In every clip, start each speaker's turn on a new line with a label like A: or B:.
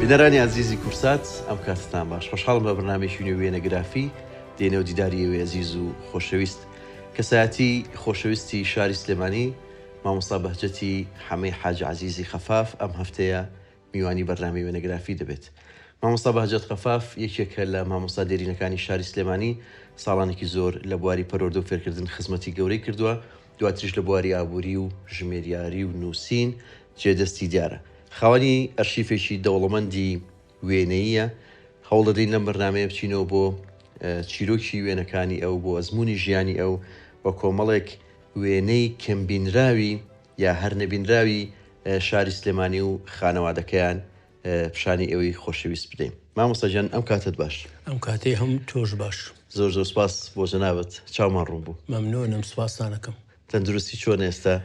A: بینەرانی ئازیزی کورسات ئەم کاتتان باش خۆشحاڵم بە بەرنامەیەکی نوێ وێنەگرافی دێنەوە دیداری ئێوەی ئەزیز و خۆشەویست کەسایەتی خۆشەویستی شاری سلێمانی مامۆستا بەهجەتی حەمەی حاجی عەزیزی خەفاف ئەم هەفتەیە میوانی بەرنامەی وێنەگرافی دەبێت. مامۆستا بەهجەت خەفاف یەکێکە لە مامۆستا دێرینەکانی شاری سلێمانی، ساڵانێکی زۆر لە بواری پەروەردە و فێرکردن خزمەتی گەورەی کردووە، دواتریش لە بواری ئابووری و ژمێریاری و نووسین جێدەستی دیارە. خاوەنی ئەرشیفێکی دەوڵەمەندی وێنەییە. هەوڵدەدەین لەم بەرنامەیە بچینەوە بۆ چیرۆکی وێنەکانی ئەو، بۆ ئەزموونی ژیانی ئەو و کۆمەڵێک وێنەی کەمبینراوی یا هەر نەبینراوی شاری سلێمانی و خانەوادەکەیان پیشانی ئێوەی خۆشەویست بدەین. مامۆستا گیان ئەم کاتەت باش.
B: ئەم کاتەی هەم تۆش باش.
A: زۆر زۆر سپاس بۆ جەنابت چاومان ڕوون بوو.
B: مەمنونم سپاستان ئەکەم.
A: تەندروستی چۆنە ئێستا؟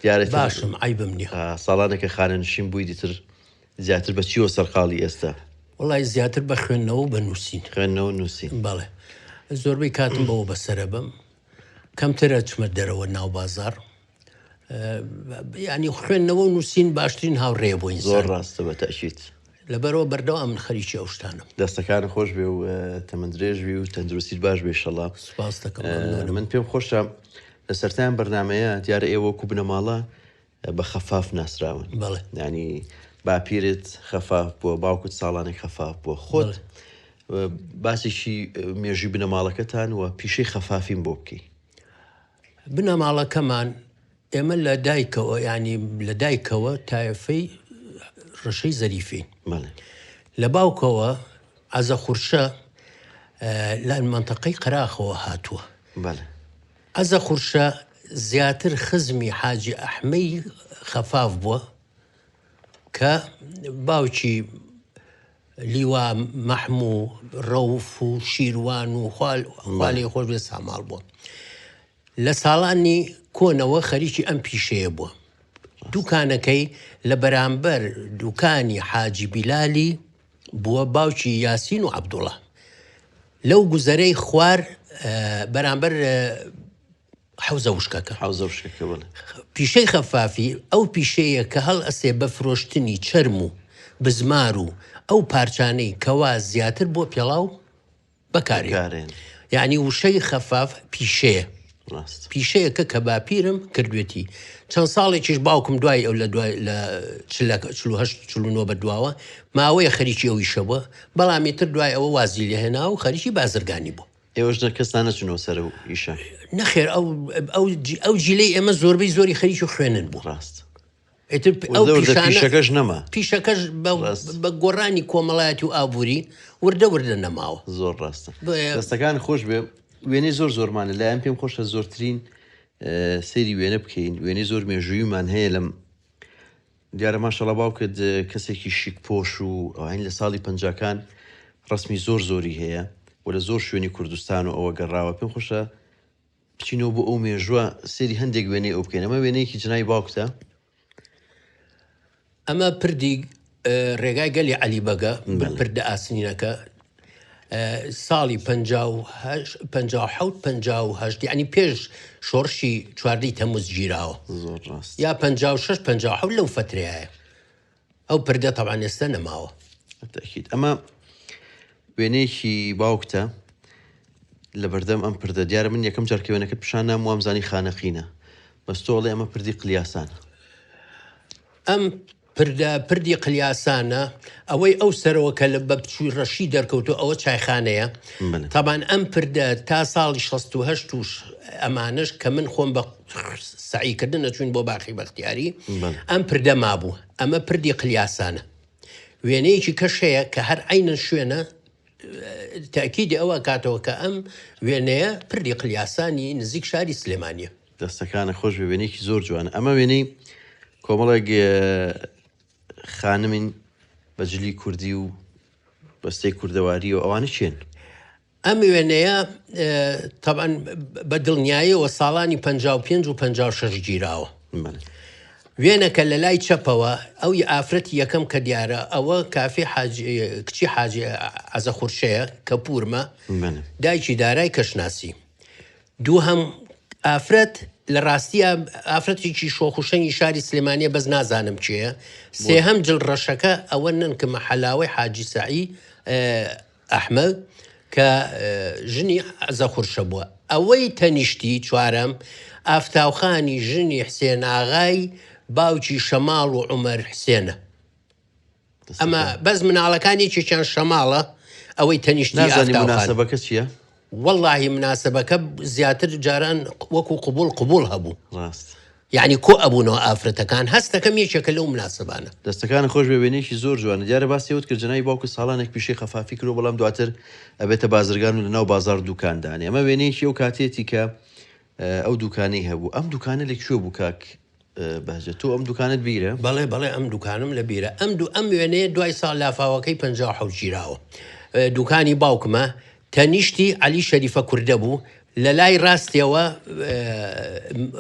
A: دیارە
B: باشم عەیبم نیە.
A: ساڵانێکە خانەنشین بووی دیتر زیاتر بە چیوە سەرقاڵی ئێستا؟
B: وەڵای زیاتر بە خوێندنەوە و بە نووسین.
A: خوێندنەوە و نووسین.
B: بەڵێ زۆربەی کاتم بەوە بەسەرەبەم. کەمتر ئەچمە دەرەوە ناو بازاڕ. ینی خوێندنەوە و نووسین باشترین هاوڕێیە بۆ ئینسان.
A: زۆر ڕاستە بە تەئکید.
B: لەبەرئەوە بەردەوام من خەریکی ئەو شتانەم.
A: دەستەکانت خۆش بێ و تەمەن درێژ بی و تەندروستیت باش بێ ئیشەڵا.
B: سوپاست دەکەم مەمنونم.
A: من پێم خۆشە لە سەرەتای ئەم بەرنامەیە دیارە ئێوە وەکو بنەماڵە بە خەفاف ناسراون.
B: بەڵێ.
A: یانی باپیرت خەفاف بووە، باوکت ساڵانێک خەفاف بووە، خۆت باسێکی مێژووی بنەماڵەکەتان و پیشەی خەفافیم بۆ بکەی.
B: بنەماڵەکەمان ئێمە لە دایکەوە یانی لە دایکەوە تایەفەی ڕەشەی زەریفین.
A: بەڵێ.
B: لە باوکەوە عەزە خورشە لە مەنتەقەی قەراخەوە هاتووە.
A: بەڵێ.
B: عەزە خورشە زیاتر خزمی حاجی ئەحمەی خەفاف بووە کە باوکی لیوا مەحموو ڕەوف و شیروان و خوا لێی خۆش بێ ساماڵ بووە. لە ساڵانی کۆنەوە خەریکی ئەم پیشەیە بووە. دوکانەکەی لە بەرامبەر دوکانی حاجی بیلالی بووە باوکی یاسین و عەبدوڵا. لەو گوزەرەی خوار بەرامبەر حەوزە وشکەکە.
A: حەوزە وشکەکە بەڵێ.
B: پیشەی خەفافی ئەو پیشەیە کە هەڵئەسێ بە فرۆشتنی چەرم و بزمار و ئەو پارچانەی کەوا زیاتر بۆ پێڵاو بەکارێن. یانی وشەی خەفاف پیشەیە.
A: ڕاست.
B: پیشەیەکە کە باپیرم کردوێتی. چەند ساڵێکیش باوکم دوای ئەو لە دوای لە 48 49 بە دواوە ماوەیە خەریکی ئەو ئیشە بووە، بەڵام ئیتر دوای ئەوە وازی لێ هێنا و خەریکی بازرگانی بوو.
A: ئێوەش نە کەستان نەچوونەوە سەر ئەو ئیشە؟
B: نەخێر ئەو ئەو ئەو جیلەی ئێمە زۆربەی زۆری خەریکی خوێندن بوو.
A: ڕاست.
B: ئیتر ئەو
A: وردە وردە
B: پیشانە
A: پیشەکەش نەما.
B: پیشەکەش بە
A: ڕاست.
B: بە گۆڕانی کۆمەڵایەتی و ئابووری وردە وردە نەماوە.
A: زۆر ڕاستە.
B: بۆیە
A: دەستەکانت خۆش بێ. وێنەی زۆر زۆرمانە لایەن پێم خۆشە زۆرترین سەیری وێنە بکەین وێنەی زۆر مێژوویمان هەیە لەم دیارە ماشەڵا باوکت کەسێکی شیک پۆش و ئەوین لە ساڵی پەنجاکان ڕسمی زۆر زۆری هەیە و لە زۆر شوێنی کوردستان و ئەوە گەڕاوە پێم خۆشە بچینەوە بۆ ئەو مێژووە سێری هەندێک وێنەی ئەو بکەین ئەمە وێنەیەکی جنای باوکتە
B: ئەمە پردی ڕێگای گەلی عەلی بەگە پردە ئاسنینەکە ساڵی 1970 یعنی پێش شۆڕشی چواردەی تەموز گیراوە
A: زۆر ڕاست
B: یا 56 57 لەو فترەیە ئەو پردە تەبعەن ئێستا نەماوە.
A: تەئکید ئەمە وێنەیەکی باوکتە لە بەردەم ئەم پردە دیارە من یەکەم جار کە وێنەکەت پیشان نام وام زانی خانەقینە بەس تۆ ئەڵێ ئەمە پردی قلیاسانە.
B: ئەم پردە پردی قلیاسانە ئەوەی ئەو سەرەوە کە لە بە بچووی ڕەشی دەرکەوتو ئەوە چایخانەیە تەبان ئەم پردە تا ساڵی 68 و ئەمانەش کە من خۆم بە سەعی کردن ئەچوین بۆ باخی بەختیاری ئەم پردە مابوو ئەمە پردی قلیاسانە وێنەیەکی کەش هەیە کە هەر عینەن شوێنە تاکیدی ئەوە کاتەوە کە ئەم وێنەیە پردی قلیاسانی نزیک شاری سلێمانیە.
A: دەستەکانت خۆش بێ وێنەیەکی زۆر جوانە ئەمە وێنەی کۆمەڵێک خانمین بە جلی کوردی و بەستەی کوردەواری و ئەوانە کێن؟
B: ئەم وێنەیە تەبعەن بە دڵنیایەوە ساڵانی 55 و 56 گیراوە. وێنەکە لە لای چەپەوە ئەو ئافرەتی یەکەم کە دیارە ئەوە کافی حاجی کچی حاجی عەزە خورشەیە کە پوورمە دایکی دارای کەشناسی. دووهەم ئافرەت لە ڕاستیا ئافرەتێکی شۆخ و شەنگی شاری سلێمانیە بەس نازانم کێیە سێهەم جل ڕەشەکە ئەوە نەنکمە حەلاوەی حاجی سەعی ئەحمەد کە ژنی عەزە خورشە بووە ئەوەی تەنیشتی چوارەم ئافتاوخانی ژنی حسێن ئاغای باوکی شەماڵ و عومەر حسێنە. ئەمە بەس مناڵەکان یەکێکیان شەماڵە ئەوەی تەنیشتی
A: نازانی مناسبەکە چییە؟
B: وەڵاهی مناسبەکە زیاتر جاران وەکو قبول قبول هەبوو
A: ڕاست
B: یعنی کۆ ئەبوونەوە ئافرەتەکان هەستەکەم یەکێکە لەو مناسبانە.
A: دەستەکانت خۆش بێ وێنەیەکی زۆر جوانە دیارە باسی ئەوەت کرد جەنابی باوکت ساڵانێک پیشەی خەفافی کردوە بەڵام دواتر ئەبێتە بازرگان و لەناو بازاڕ دوکان دانێ ئەمە وێنەیەکی ئەو کاتەیەتی کە ئەو دوکانەی هەبوو ئەم دوکانە لە کوێ بوو کاک بەهجەت تۆ ئەم دوکانەت بیرە؟
B: بەڵێ بەڵێ ئەم دوکانم لە بیرە ئەم دوو ئەم وێنەیە دوای ساڵ لافاوەکەی 57 گیراوە دوکانی باوکمە تەنیشتی عەلی شەریفە کوردە بوو لە لای ڕاستیەوە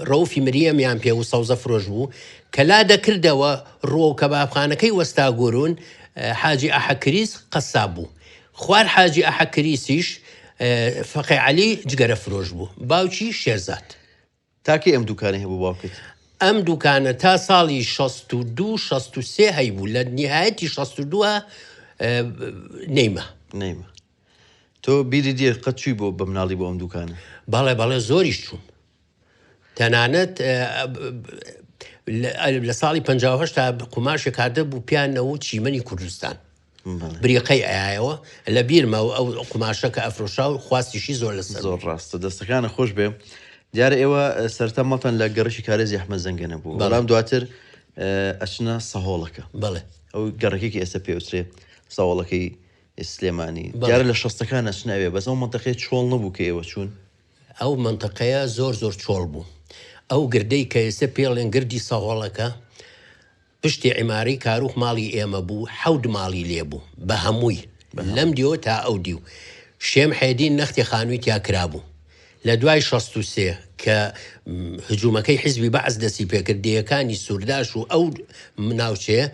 B: ڕەوفی مریەمیان پێ و سەوزە فرۆش بوو کە لا دەکردەوە ڕووەو کەبابخانەکەی وەستا گورون حاجی ئەحەکریس قەساب بوو خوار حاجی ئەحەکریسیش فەقێ عەلی جگەرە فرۆش بوو باوکی شێرزاد.
A: تا کەی ئەم دوکانەی هەبوو باوکت؟
B: ئەم دوکانە تا ساڵی 62 63 هەیبوو لە نیهایەتی 62 نەیما.
A: نەیما. تۆ بیرت دێ قەت چووی بۆ بە مناڵی بۆ ئەم دوکانە؟
B: بەڵێ بەڵێ زۆریش چووم. تەنانەت لە ساڵی 58 تا قوماشێک هاتبوو پیانەوە چیمەنی کوردستان. بریقەی ئەیایەوە لە بیرمە ئەو قوماشە کە ئەفرۆشا و خواستیشی زۆر لەسەر
A: زۆر ڕاستە دەستەکانە خۆش بێ دیارە ئێوە سەرتا ماڵتان لە گەڕەکی کارێزی ئەحمەد زەنگەنە بوو بەڵام دواتر ئەچنە سەهۆڵەکە
B: بەڵێ
A: ئەو گەڕەکێکی ئێستا پێوترێ سەهۆڵەکەی سلێمانی دیارە لە شەستەکان ئەچنە ئەوێ بەس ئەو مەنتەقەیە چۆڵ نەبوو کە ئێوە چوون
B: ئەو مەنتەقەیە زۆر زۆر چۆڵ بوو ئەو گردەی کە ئێستا پێڵێن گردی سەهۆڵەکە پشتی عیمارەی کاروخ ماڵی ئێمە بوو، حەوت ماڵی لێ بوو، بە هەمووی، لەم دیوە تا ئەو دیو. شێ محێدین نەختێ خانووی تیا کرابوو. لە دوای 63 کە هجوومەکەی حیزبی بەعس دەستی پێ کرد، دێیەکانی سوورداش و ئەو ناوچەیە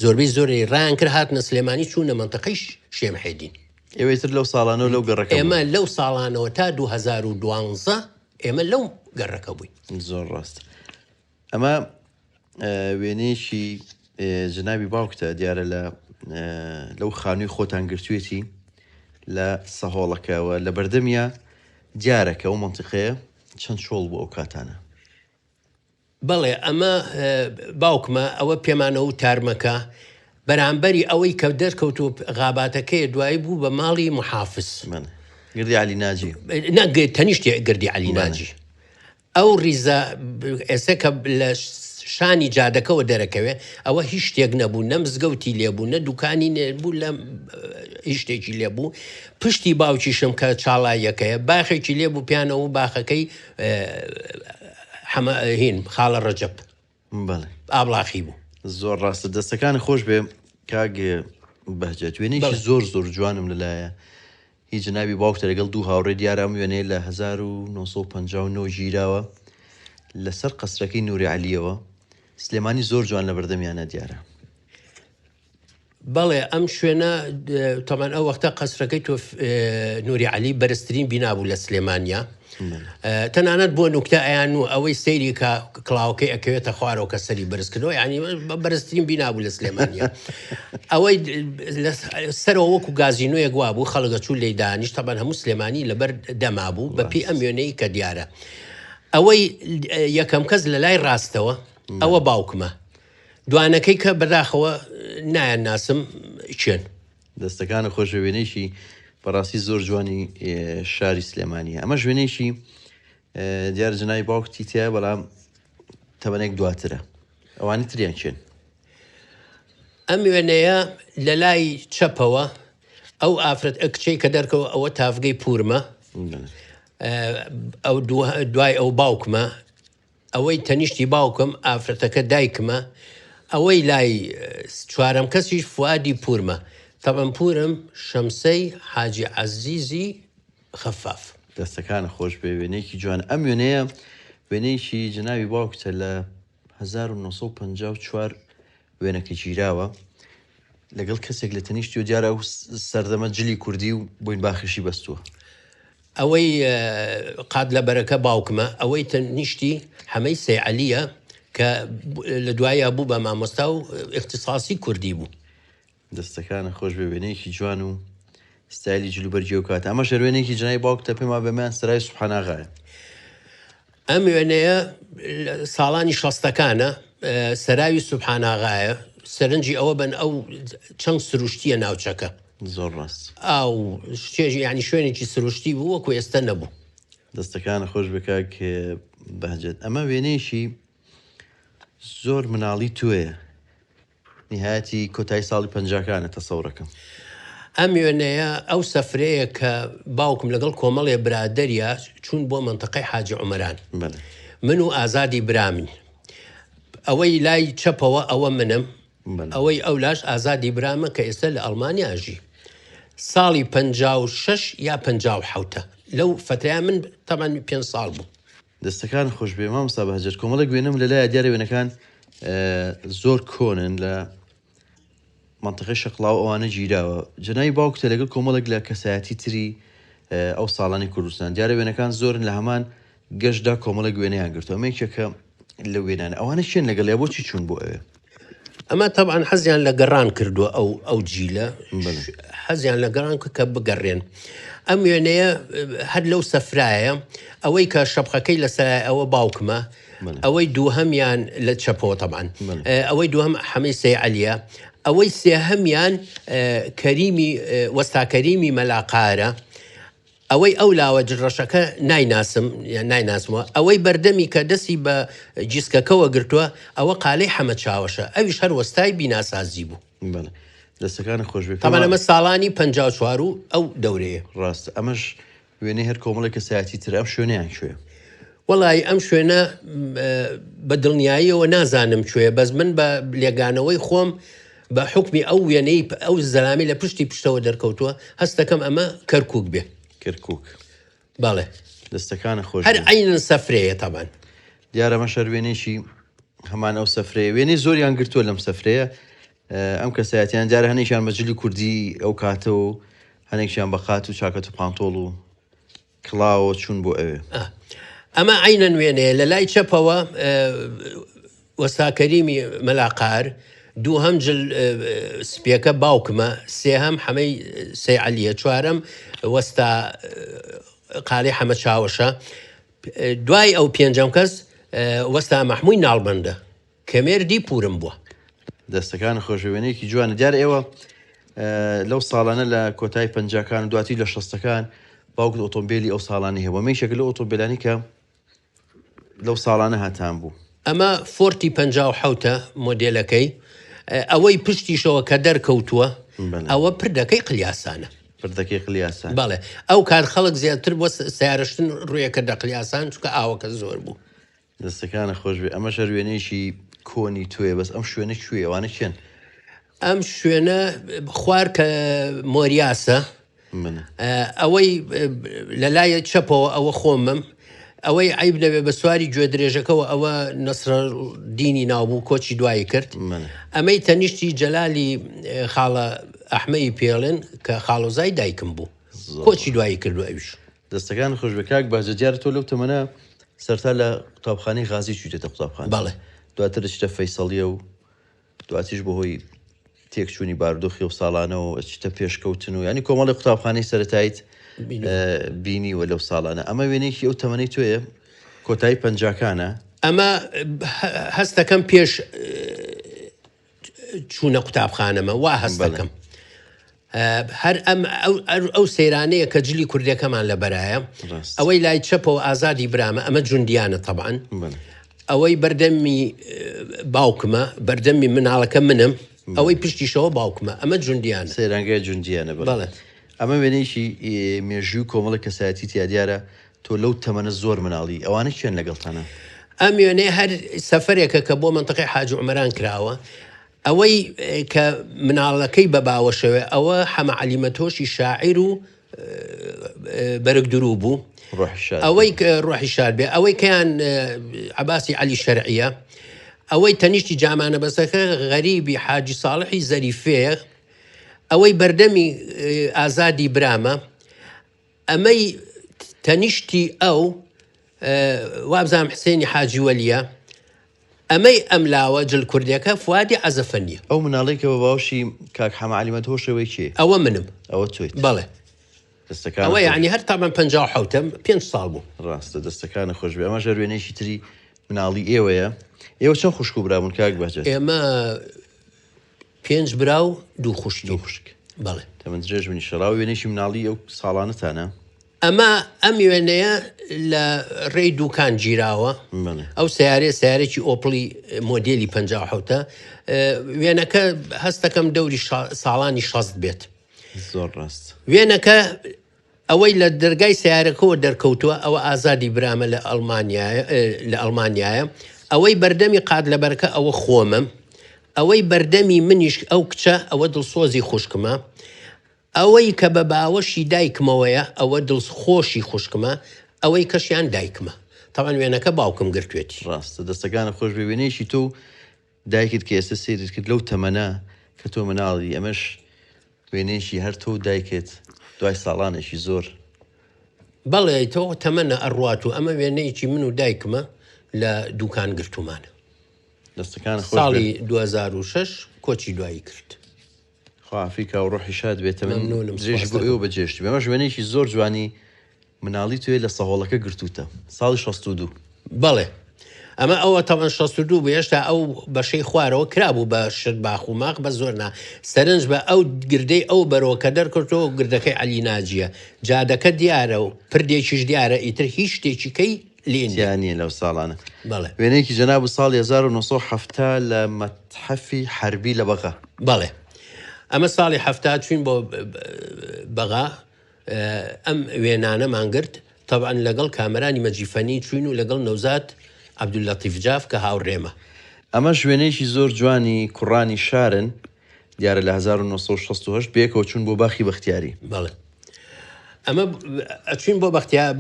B: زۆربەی زۆری ڕایان کرد هاتنە سلێمانی چوونە مەنتەقەی شێ محێدین.
A: ئێوە ئیتر لەو ساڵانەوە لەو گەڕەکە بوون؟
B: ئێمە لەو ساڵانەوە تا 2012 ئێمە لەو گەڕەکە بووین.
A: زۆر ڕاستە. ئەمە وێنەیەکی جەنابی باوکتە دیارە لە لەو خانووی خۆتان گرتوێتی لە سەهۆڵەکەوە لە بەردەمیا دیارە کە ئەو منتیقەیە چەند چۆڵ بوو ئەو کاتانە.
B: بەڵێ ئەمە باوکمە ئەوە پێمانەوە و تارمەکە بەرامبەری ئەوەی کە دەرکەوت و غاباتەکەی دوایی بوو بە ماڵی محافز
A: گردی علی ناجی
B: تەنیشتی گردی علی ناجی ئەو ڕیزە ئێستا کە لە شانی جادەکەوە دەرەکەوێ ئەوە هیچ شتێک نەبوو نە مزگەوتی لێبوو نە دوکانی نەبوو لە هیچ شتێکی لێبوو پشتی باوکیشم کە چاڵاییەکەیە باخێکی لێبوو پیانەوە و باخەکەی حەمە هین خاڵە ڕەجەب
A: بەڵێ
B: ئابڵاخی بوو.
A: زۆر ڕاستە دەستەکانت خۆش بێ کاک بەهجەت وێنەیەکی زۆر زۆر جوانم لەلایە هی جەنابی باوکتە لەگەڵ دوو هاوڕێ دیارە ئەم وێنەیە لە 1959 گیراوە لەسەر قەسرەکەی نوری عەلیەوە سلێمانی زۆر جوان لە بەردەمیانە دیارە.
B: بەڵێ ئەم شوێنە تەمان ئەو وەختە قەسرەکەی تۆ نوری عەلی بەرزترین بینا بوو لە سلێمانیا تەنانەت بۆ نوکتە ئەیان و ئەوەی سەیری کە کڵاوەکەی ئەکەوێتە خوارەوە کە سەری بەرزکردەوە یعنی بەرزترین بینا بوو لە سلێمانیا ئەوەی سەرەوە وەکو گازینۆیەک وابوو خەڵک ئەچوو لێی دانیشت تەبەن هەموو سلێمانی لەبەر دەما بوو بەپێی ئەم وێنەی کە دیارە ئەوەی یەکەم کەس لە لای ڕاستەوە ئەوە باوکمە دوانەکەی کە بەداخەوە نایان ناسم کێن.
A: دەستەکانت خۆش بێ وێنەیەکی بەڕاستی زۆر جوانی شاری سلێمانیە ئەمەش وێنەیەکی دیارە جەنابی باوکتی تایە بەڵام تەمەنێک دواترە ئەوانی تریان کێن؟
B: ئەم وێنەیە لە لای چەپەوە ئەو ئافرەت کچەی کە دەرکەوە ئەوە تاڤگەی پورمە ئەو دوای ئەو باوکمە ئەوەی تەنیشتی باوکم ئافرەتەکە دایکمە ئەوەی لای چوارەم کەسیش فوادی پورمە تەبعەن پورم شەمسەی حاجی عەزیزی خەفاف.
A: دەستەکانت خۆش بێ وێنەیەکی جوان ئەم وێنەیە وێنەیەکی جەنابی باوکتە لە 1954 وێنەکە گیراوە لەگەڵ کەسێک لە تەنیشتی و دیارە ئەو سەردەمە جلی کوردی و بۆین باخیشی بەستووە.
B: ئەوەی قات لەبەرەکە باوکمە، ئەوەی تەنیشتی حەمەی سەی عەلییە کە لە دواییا بوو بە مامۆستا و ئیختیساسی کوردی بوو.
A: دەستەکانت خۆش بێ وێنەیەکی جوان و ستایلی جل و بەرگی ئەو کاتە ئەمەش هەر وێنەیەکی جنای باوکتە پێم وابێ ئەمەیان سەرای سوبحاناغایە.
B: ئەم وێنەیە ساڵانی شەستەکانە سەراوی سوبحاناغایە سەرنجی ئەوە بن ئەو چەند سروشتیە ناوچەکە
A: زۆر ڕاست
B: ئاو چێژ یعنی شوێنێکی سروشتی بوو وەکو ئێستا نەبوو.
A: دەستەکانت خۆش بێ کاک بەهجەت ئەمە وێنەیەکی زۆر مناڵی تۆیە نیهایەتی کۆتایی ساڵی پەنجاکانە تەسەورەکەم.
B: ئەم وێنەیە ئەو سەفرەیە کە باوکم لەگەڵ کۆمەڵێ برادەریا چوون بۆ مەنتەقەی حاجی عومەران.
A: بەلێ.
B: من و ئازادی برامین. ئەوەی لای چەپەوە ئەوە منم،
A: بەلێ.
B: ئەوەی ئەولاش ئازادی برامە کە ئێستا لە ئەڵمانیا ئەژی. ساڵی 56 یا 57ە. لەو فەترەیا من تەمەن پێنج ساڵ بوو.
A: دەستەکانت خۆش بێ مامۆستا بەهجەت کۆمەڵێک وێنەم لەلایە دیارە وێنەکان زۆر کۆنن لە منطقەی شەقڵاوە ئەوانە گیراوە جەنابی باوکتە لەگەڵ کۆمەڵێک لە کەسایەتی تری ئەو ساڵانی کوردستان دیارە وێنەکان زۆرن لە هەمان گەشتدا کۆمەڵێک وێنەیان گرتووە ئەمە یەکێکە لە وێنانە ئەوانە کێن لەگەڵ یا بۆچی چوون بۆ ئەوێ؟
B: ئەمە تەبعەن حەزیان لە گەڕان کردووە ئەو ئەو جیلە حەزیان لە گەڕان کە بگەڕێن ئەم وێنەیە هەر لەو سەفرایە ئەوەی کە شەپقەکەی لەسەر ئەوە باوکمە ئەوەی دووهەمیان لە چەپەوە تەبعەن ئەوەی دووهەم حەمەی سەی عەلیە ئەوەی سێهەمیان کەریمی وەستا کەریمی مەلاقارە ئەوەی ئەو لاوە جلڕەشەکە نایناسم یان نایناسمەوە، ئەوەی بەردەمی کە دەستی بە گیسکەکەوە گرتووە ئەوە قالەی حەمە چاوەشە، ئەویش هەر وەستای بیناسازی بوو.
A: بەڵێ دەستەکانت خۆش بێ.
B: تەبعەن ئەمە ساڵانی 54 و ئەو دەورەیە.
A: ڕاستە ئەمەش وێنەی هەر کۆمەڵێک کەسایەتی ترە، ئەم شوێنەیان کوێیە؟
B: وەڵایی ئەم شوێنە بە دڵنیاییەوە نازانم کوێیە، بەس من بە لێگانەوەی خۆم بە حوکمی ئەو وێنەی ئەو زەلامی لە پشتی پشتەوە دەرکەوتووە هەست دەکەم ئەمە کەرکوک بێ.
A: کەرکوک.
B: بەڵێ.
A: دەستەکانت خۆش
B: هەر عەینەن سەفرەیە تەبعەن.
A: دیارە ئەمەش هەر وێنەیەکی هەمان ئەو سەفرەیە. وێنەی زۆریان گرتووە لەم سەفرەیە. ئەم کەسایەتیان دیارە هەنێکیان بە جلی کوردی ئەو کاتە و هەنێکیان بە قات و چاکەت و پانتۆڵ و کڵاوەوە چوون بۆ ئەوێ.
B: ئەمە عەینەن وێنەیە لە لای چەپەوە وەستا کەریمی مەلا قار، دووهەم جل سپیەکە باوکمە، سێهەم حەمەی سەی عەلیە، چوارەم وەستا قالەی حەمە چاوەشە، دوای ئەو پێنجەم کەس وەستا مەحمووی ناڵبەندە. کە مێردی پورم بووە.
A: دەستەکانت خۆش بێ وێنەیەکی جوانە دیارە ئێوە لەو ساڵانە لە کۆتای پەنجاکان و دواتری لە شەستەکان باوکت ئۆتۆمبیلی ئەو ساڵانی هەبوو ئەمە یەکێکە لەو ئۆتۆمبیلانی کە لەو ساڵانە هەتان بوو.
B: ئەمە فۆرتی 57ە مۆدێلەکەی ئەوەی پشتیشەوە کە دەرکەوتووە ئەوە پردەکەی قلیاسانە.
A: پردەکەی قلیاسان.
B: بەڵێ ئەو کات خەڵک زیاتر بۆ سیارەشتن ڕوویەکردە قلیاسان چونکە ئاوەکە زۆر بوو.
A: دەستەکانت خۆش بێ ئەمەش هەر وێنەیەکی کۆنی تۆیە بەس ئەم شوێنە کوێیە ئەوانە کێن؟
B: ئەم شوێنە خوار کە مۆریاسە ئەوەی لە لای چەپەوە ئەوە خۆمم ئەوەی عیب نەبێ بە سواری گوێ درێژەکەەوە ئەوە نەسرە دینی ناوبوو کۆچی دوایی کرد ئەمەی تەنیشتی جەلالی خاڵە ئەحمەی پێڵێن کە خاڵۆزای دایکم بوو کۆچی دوایی کردو ئەویش.
A: دەستەکانت خۆش بێ کاک بەهجەت دیارە تۆ لەو تەمەنە سەرتا لە قوتابخانەی غازی چوویتەتە قوتابخانە
B: بەڵێ.
A: دواتر دەچیتە فەیسەڵیە و دواتریش بەهۆی تێکچوونی بارودۆخی ئەو ساڵانەوە ئەچیتە پێشکەوتن و یانی کۆمەڵی قوتابخانەی سەرەتاییت بینیوە لەو ساڵانە ئەمە وێنەیەکی ئەو تەمەنەی تۆیە کۆتایی پەنجاکانە.
B: ئەمە هەستەکەم پێش چوونە قوتابخانەمە وا هەست دەکەم هەر ئەم ئەو سەیرانەیە کە جلی کوردەکەمان لە بەرایە ئەوەی لای چەپەوە ئازادی برامە ئەمە جوندیانە تەبان ئەوەی بەردەمی باوکمە بەردەمی مناڵەکە منم ئەوەی پشتیشەوە باوکمە ئەمە جوندیانە
A: سەیرانگای جوندیانە بەڵێ ئەمە وێنەیەکی مێژووی کۆمەڵە کەسایەتی تیا دیارە تۆ لەو تەمەنە زۆر مناڵی ئەوانە کێن لەگەڵتانە؟
B: ئەم وێنەیە هەر سەفەرێکە کە بۆ مەنتەقەی حاجی عومەران کراوە ئەوەی کە مناڵەکەی بە باوەشەوێ ئەوە حەمە عەلی مەتۆشی شاعیر و بەرگ دروو بوو ئەوەی ڕۆحی شار بێ ئەوەی کەیان عباسی عەلی شەرعیە ئەوەی تەنیشتی جامانە بەسەکە غەریبی حاجی ساڵحی زەریفەیە ئەوەی بەردەمی ئازادی برامە ئەمەی تەنیشتی ئەو وابزانم حسێنی حاجی وەلیە، ئەمەی ئەم لاوە جل کوردێکە فوادی عەزەفەنیە.
A: ئەو مناڵەی کە بە باوەشی کاک حەمە عەلی مەدهۆشەوەی کێیە؟
B: ئەوە منم.
A: ئەوە تۆیت.
B: بەڵێ.
A: دەستەکانت
B: ئەوە
A: خۆش.
B: یەعنی هەر تەمەن 57م، پێنج ساڵ بووم.
A: ڕاستە دەستەکانت خۆش بێ. ئەمەش هەر وێنەیەکی تری مناڵی ئێوەیە. ئێوە چەند خوشک و برا بوون کاک بەهجەت؟
B: ئێمە پێنج برا و دوو خوشکین.
A: دوو خوشک.
B: بەڵێ.
A: تەمەن درێژ بن ئیشەڵا. ئەو وێنەیەکی مناڵی ئەو ساڵانەتانە؟
B: ئەمە ئەم وێنەیە لە ڕێی دوکان گیراوە.
A: بەڵێ.
B: ئەو سەیارەیە سەیارەیەکی ئۆپڵی مۆدێلی 57ە. وێنەکە هەستەکەم دەوری ساڵانی 60 بێت.
A: زۆر ڕاست.
B: وێنەکە ئەوەی لە دەرگای سەیارەکەوە دەرکەوتووە ئەوە ئازادی برامە لە ئەڵمانیایە لە ئەڵمانیایە. ئەوەی بەردەمی قات لەبەرەکە ئەوە خۆمم. ئەوەی بەردەمی منیش ئەو کچە ئەوە دڵسۆزی خوشکمە. ئەوەی کە بە باوەشی دایکمەوەیە ئەوە دڵخۆشی خوشکمە، ئەوەی کەشیان دایکمە. تەبعەن وێنەکە باوکم گرتوێتی.
A: ڕاستە دەستەکانت خۆش بێ وێنەیەکی تۆ و دایکت کە ئێستا سەیرت کرد لەو تەمەنە کە تۆ مناڵی ئەمەش وێنەیەکی هەر تۆ و دایکت دوای ساڵانێکی زۆر.
B: بەڵێ تۆ تەمەنە ئەڕوات و ئەمە وێنەیەکی من و دایکمە لە دوکان گرتومانە.
A: دەستەکانت خۆش بێ.
B: ساڵی 2006 کۆچی دوایی کرد.
A: خوا عافی کا و ڕۆحی شاد بێ تەمەن
B: مەمنونم
A: درێژ
B: سوپاس
A: بۆ
B: دەکەم.
A: ئێوە بەجێشت بێ ئەمەش وێنەیەکی زۆر جوانی مناڵی تۆیە لە سەهۆڵەکە گرتووتە ساڵی 62.
B: بەڵێ ئەمە ئەوە تەبعەن 62 بوو هێشتا ئەو بەشەی خوارەوە کرابوو بە شت باخ و ماخ بەس زۆر نا سەرنج بە ئەو گردەی ئەو بەرەوە کە دەرکەوتەوە گردەکەی عەلی ناجیە جادەکە دیارە و پردێکیش دیارە ئیتر هیچ شتێکی کەی لێ نییە.
A: تیا نییە لەو ساڵانە.
B: بەڵێ.
A: وێنەیەکی جەنابت ساڵی 1970 لە مەتحەفی حەربی لە بەغا.
B: بەڵێ. ئەمە ساڵی 70 چووین بۆ بەغا ئەم وێنانەمان گرت، تەبعەن لەگەڵ کامەرانی مەجیفەنی چووین و لەگەڵ نەوزاد عەبدوللەتیف جاف کە هاوڕێمە.
A: ئەمەش وێنەیەکی زۆر جوانی کوڕانی شارن، دیارە لە 1968 بەیەکەوە چوون بۆ باخی بەختیاری.
B: بەڵێ. ئەمە ئەچوین بۆ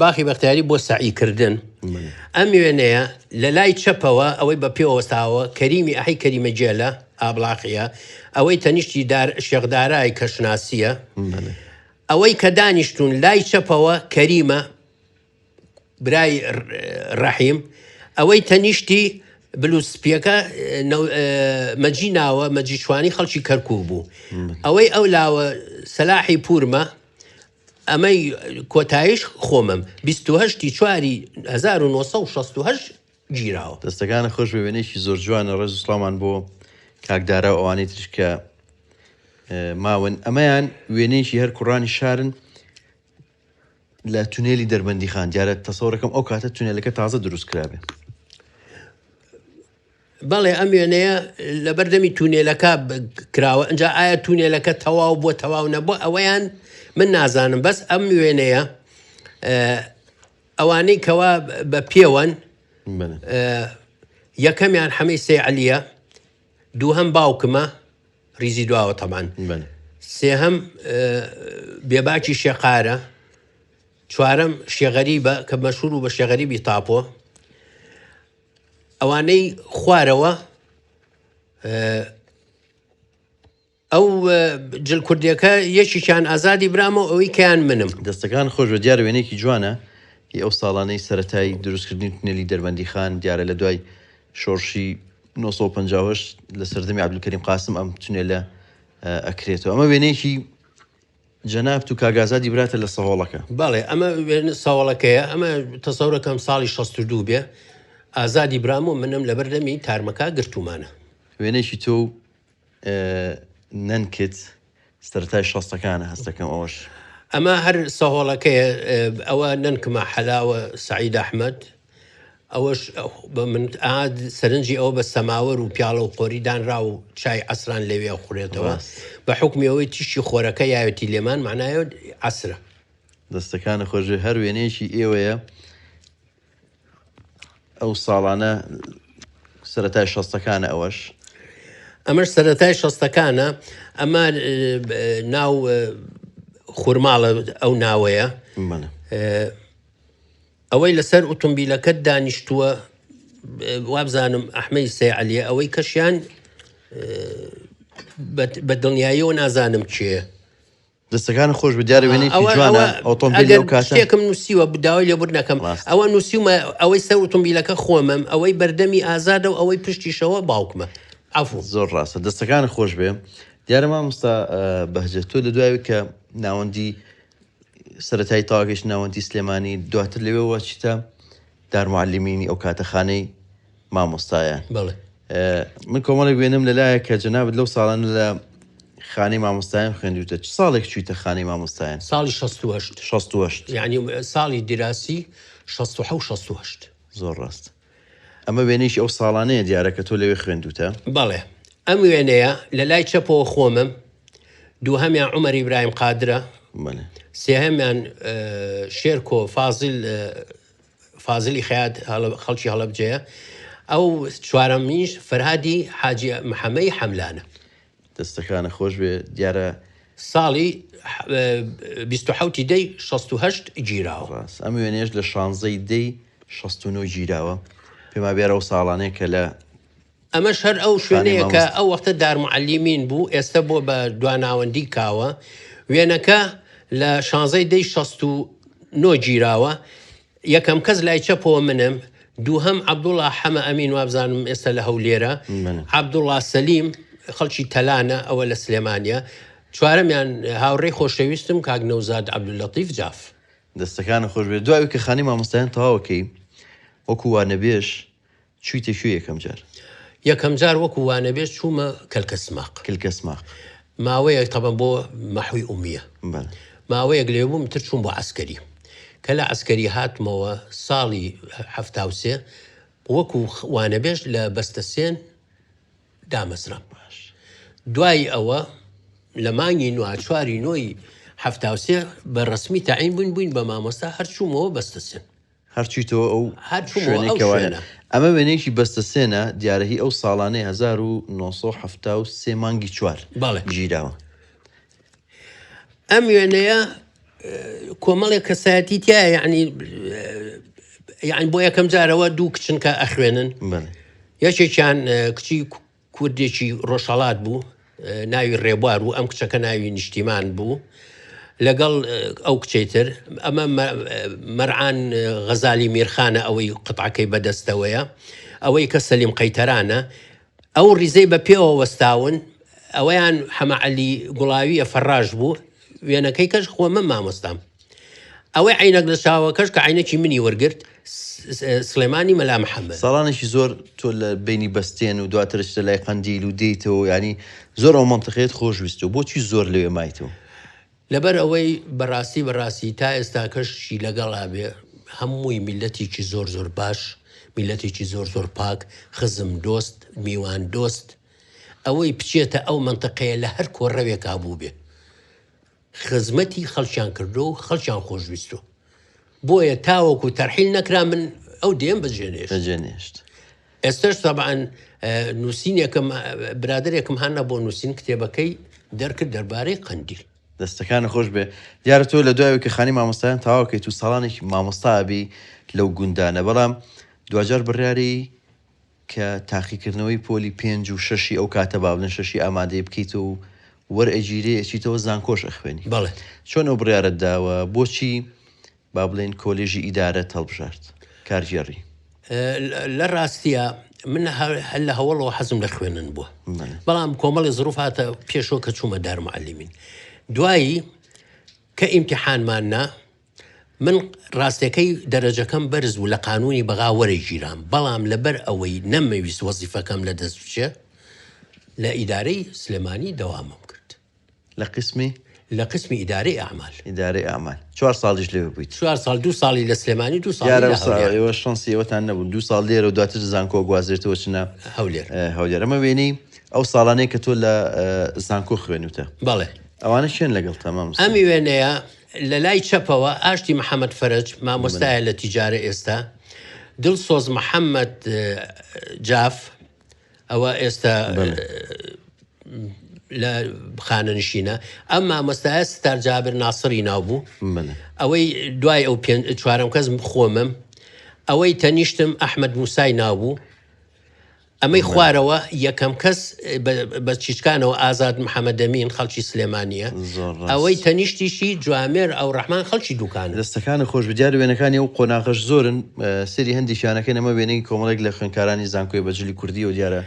B: باخی بەختیاری بۆ سەعی کردن. ئەم وێنەیە لە لای چەپەوە ئەوەی بە پێوە وەستاوە کەریمی ئەحی کەریمە گێلە ئابڵاقیە، ئەوەی تەنیشتی دار شێخدارای کەشناسیە، ئەوەی کە دانیشتون لای چەپەوە کەریمە برای ڕەحیم، ئەوەی تەنیشتی بلوز سپیەکە مەجی ناوە مەجی شوانی خەڵکی کەرکوک بوو، ئەوەی ئەو لاوە سەلاحی پورمە، ئەمەی کۆتایش خۆمم 28 چواری 1968 گیراوە.
A: دەستەکانت خۆش بێ وێنەیەکی زۆر جوانە ڕێز و سڵاومان بۆ کاک دارا و ئەوانەی تریش کە ماون ئەمەیان وێنەیەکی هەر کوڕانی شارن لە تونێلی دەربەندیخان دیارە تەسەورەکەم ئەو کاتە تونێلەکە تازە دروست کرابێ.
B: بەڵێ ئەم وێنەیە لەبەردەمی تونێلەکە کراوە ئەجا ئایا تونێلەکە تەواو بووە تەواو نەبووە ئەوەیان من نازانم بەس ئەم وێنەیە ئەوانەی کەوا بە پێوەن یەکەمیان حەمەی سێ عەلیە دووهەم باوکمە ریزی دواوە تەبان سێهەم بێباکی شێقارە چوارەم شێغەریبە کە مەشهور و بە شێغەریبی تاپۆ ئەوانەی خوارەوە ئەو جل کوردیەکە یەکێکیان ئازادی برامە و ئەوی کەیان منم.
A: دەستەکان خۆش بێت دیارە وێنەیەکی جوانە هی ئەو ساڵانەی سەرەتای دروستکردنی تونێلی دەربەندیخان دیارە لە دوای شۆڕشی 958 لە سەردەمی عەبدولکەریم قاسم ئەم تونێلە ئەکرێتەوە ئەمە وێنەیەکی جەنابت و کاک ئازادی براتە لە سەهۆڵەکە.
B: بەڵێ ئەمە وێنە سەهۆڵەکەیە ئەمە تەسەورەکەم ساڵی 62 بێ ئازادی برام و منم لەبەردەمی تارمەکە گرتوومانە.
A: وێنەیەکی تۆ و نەنکت سەرەتای شەستەکانە هەستەکەم ئەوەش.
B: ئەمە هەر سەهۆڵەکەیە ئەوە نەنکمە حەلاوە سەعید ئەحمەد ئەوەش بە من ئاد سەرنجی ئەوە بە سەماوەر و پیاڵە و قۆری دانرا و چای عەسران لەوێ خوڕێتەوە بە حوکمی ئەوەی تیشکی خۆرەکە یاوێتی لێمان معنایە عەسرە.
A: دەستەکانت خۆشبێ هەر وێنەیەکی ئێوەیە ئەو ساڵانە سەرەتای شەستەکانە ئەوەش.
B: ئەمەش سەرەتای شەستەکانە ئەمە ناو خورماڵە ئەو ناوەیە ئەوەی لەسەر ئوتومبیلەکەت دانیشتووە وابزانم ئەحمەی سەی عەلیە ئەوەی کەشیان بە دڵنیاییەوە نازانم کێیە.
A: دەستەکانت خۆش بێت دیارە وێنەیەکی جوانە ئۆتۆمبیلی
B: ئەگەر ئەو کاتە شتێکم نووسیوە داوای لێبوردن ئەکەم ڕاست. ئەوە نووسیومە ئەوەی سەر ئۆتۆمبیلەکە خۆمم ئەوەی بەردەمی ئازادە و ئەوەی پشتیشەوە باوکمە عەفو.
A: زۆر ڕاستە دەستەکانت خۆش بێ دیارە مامۆستا بەهجەت تۆ لە دوای کە ناوەندی سەرەتایی تەواو ناوەندی سلێمانی دواتر لەوێوە چیتە دارموعەلیمینی ئەو کاتە خانەی مامۆستایان.
B: بەڵێ.
A: من کۆمەڵێک وێنەم لەلایە کە جەنابت لەو ساڵانە لە خانەی مامۆستایان خوێندوتە چ ساڵێک چوویتە خانەی مامۆستایان؟
B: ساڵی 68.
A: 68.
B: یعنی ساڵی دیراسی 67 68.
A: زۆر ڕاست. ئەمە وێنەیەکی ئەو ساڵانەیە دیارە کە تۆ لەوێ خوێندوتە.
B: بەڵێ. ئەم وێنەیە لە لای چەپەوە خۆمم، دووهەمیان عومەر ئیبراهیم قادرە،
A: بەڵێ.
B: سێهەمیان شێرکۆ فازیل فازلی خەیات خەڵکی هەڵەبجەیە، ئەو چوارەمینش فەرهادی حاجی محەمەی حەملانە.
A: دەستەکانت خۆش بێ دیارە.
B: ساڵی 27 ی دەی 68 گیراوە.
A: ڕاست ئەم وێنەیەش لە شانزەی دەی 69 گیراوە پێم وابێ هەر ئەو ساڵانەیە کە لە
B: ئەمەش هەر ئەو شوێنەیە کە ئەو وەختە دارموعەلیمین بوو، ئێستە بووە بە دواناوەندی کاوە. وێنەکە لە شانزەی دەی 69 گیراوە. یەکەم کەس لای چەپەوە منم، دووهەم عەبدوڵا حەمە ئەمین وابزانم ئێستا لە هەولێرە، عەبدوڵا سەلیم خەڵکی تەلانە ئەوە لە سلێمانیە، چوارەمیان هاوڕێی خۆشەویستم کاک نەوزاد عەبدوللەتیف جاف.
A: دەستەکانت خۆش بێت. دوای ئەوەی کە خانەی مامۆستایان تەواو ئەکەی وەکو وانەبێژ چوویتە کوێ یەکەم جار؟
B: یەکەم جار وەکو وانەبێژ چوومە کەلکەسماق.
A: کلکەسماق.
B: ماوەیەک تەبەن بۆ مەحوی ئومیە.
A: بەڵێ.
B: ماوەیەک لەوێ بووم تر چووم بۆ عەسکەری. کە لە عەسکەری هاتمەوە ساڵی 73 وەکو وانەبێژ لە بەستەسێن دامەزرام.
A: باش.
B: دوای ئەوە لە مانگی نوە چواری نۆی 73 بە ڕەسمی تەعین بووین بووین بە مامۆستا هەر چوومەوە بەستەسێن.
A: هەر چویتەوە ئەو شوێنەی کە وایە. ئەمە وێنەیەکی بەستەسێنە دیارە هی ئەو ساڵانەی 1973 مانگی چوار گیراوە.
B: ئەم وێنەیە کۆمەڵێک کەسایەتی تایە یعنی یعنی بۆ یەکەم جارەوە دوو کچن کە ئەخوێنن یەکێکیان کچی کوردێکی ڕۆژهەڵات بوو ناوی ڕێبوار بوو ئەم کچەکە ناوی نیشتیمان بوو لەگەڵ ئەو کچەی تر ئەمە مەرعان غەزالی میرخانە ئەوەی قطعەکەی بەدەستەوەیە ئەوەی کە سەلیم قەیتەرانە ئەو ڕیزەی بە پێوە وەستاون ئەوەیان حەمەعەلی گوڵاویە فەڕاش بوو وێنەکەی کەش خۆمە مامۆستام ئەوەی عەینەک لە چاوەکەش کە عەینەکی منی وەرگرت سڵێمانی مەلا محەمەد.
A: ساڵانێکی زۆر تۆ لە بەینی بەستێن و دواتر ئەچیتە لای قەندیل و دێیتەوە یانی زۆر ئەو مەنتیقەیەت خۆش ویستوە بۆچی زۆر لەوێ مایتەوە؟
B: لەبەر ئەوەی بەڕاستی بەڕاستی تا ئێستاکەشی لەگەڵا بێ هەمووی میللەتێکی زۆر زۆر باش میللەتێکی زۆر زۆر پاک خزم دۆست میوان دۆست ئەوەی بچێتە ئەو مەنتیقەیە لە هەر کۆڕەوێکا بووبێ خزمەتی خەڵکیان کردووە و خەڵکیان خۆشویستووە بۆیە تاوەکو تەرحیل نەکرا من ئەو دێم بەجێ نێشت.
A: بەجێ نێشت.
B: ئێستاش تەبعەن نووسینێکم برادەرێکم هانا بۆ نووسین کتێبەکەی دەرکرد دەربارەی قەندیل.
A: دەستەکانت خۆش بێ. دیارە تۆ لە دوای کە خانی مامۆستایان تەواو کەیت و ساڵانێک مامۆستا ئەبی لەو گوندانە بەڵام دواجار بڕیاری کە تاقیکردنەوەی پۆلی پێنج و شەشی ئەو کاتە با بڵێن شەشی ئامادەی بکەیتەوە و وەرئەگیرێی ئەچیتەوە زانکۆش ئەخوێنی.
B: بەڵێ.
A: چۆن ئەو بڕیارەت دا و بۆچی با بڵێین کۆلێژی ئیدارەت هەڵبژارد؟ کارگێڕی.
B: لە ڕاستیا من هەر لە هەوەڵەوە حەزم لە خوێندن بووە.
A: بەڵێ.
B: بەڵام کۆمەڵی زروف هاتە پێشەوە کە چوومە دارموعەلیمین. دوایی کە ئیمتیحانمان نا من ڕاستەکەی دەرەجەکەم بەرز بوو لە قانونی بەغا وەرەگیرام بەڵام لەبەر ئەوەی نەمەویست وەزیفەکەم لە دەست بچێ لە ئیدارەی سلێمانی دەوامم کرد.
A: لە قیسمی؟
B: لە قیسمی ئیدارەی ئەعمال.
A: ئیدارەی ئەعمال. چوار ساڵیش لەوێ بوویت؟
B: چوار ساڵ، دوو ساڵی لە سلێمانی، دوو ساڵی
A: دیارە
B: لە هەولێر.
A: ئێوە شەنسی ئەوەتان نەبوو دوو ساڵ لێرە و دواتر زانکۆ گوازرێتەوە چنە
B: هەولێر.
A: هەولێر. ئەمە وێنەی ئەو ساڵانەیە کە تۆ لە زانکۆ خوێنوتە.
B: بەڵێ.
A: ئەوانە کێن لەگەڵتا مامۆستا؟
B: ئەم وێنەیە لە لای چەپەوە ئاشتی محەمەد فەرەج مامۆستایە لە تیجارە ئێستا، دڵسۆز محەمەد جاف ئەوە ئێستا لە خانەنشینە، ئەم مامۆستایە ستار جابر ناسڕی ناو بوو، ئەوەی دوای ئەو چوارەم کەس خۆمم، ئەوەی تەنیشتم ئەحمەد موسای ناو بوو. ئەمەی خوارەوە یەکەم کەس بە چیچکانەوە ئازاد محەمەدەمین خەڵکی سلێمانییە، ئەوەی تەنیشتیشی جوامێر ئەوڕەحمان خەڵکی دوکانە.
A: دەستەکانت خۆش بێت، دیارە وێنەکانی ئەو قۆناغەش زۆرن، سەیری هەندێکیان ئەکەین، ئەمە وێنەی کۆمەڵێک لە خوێندکارانی زانکۆیە بە جلی کوردییەوە دیارە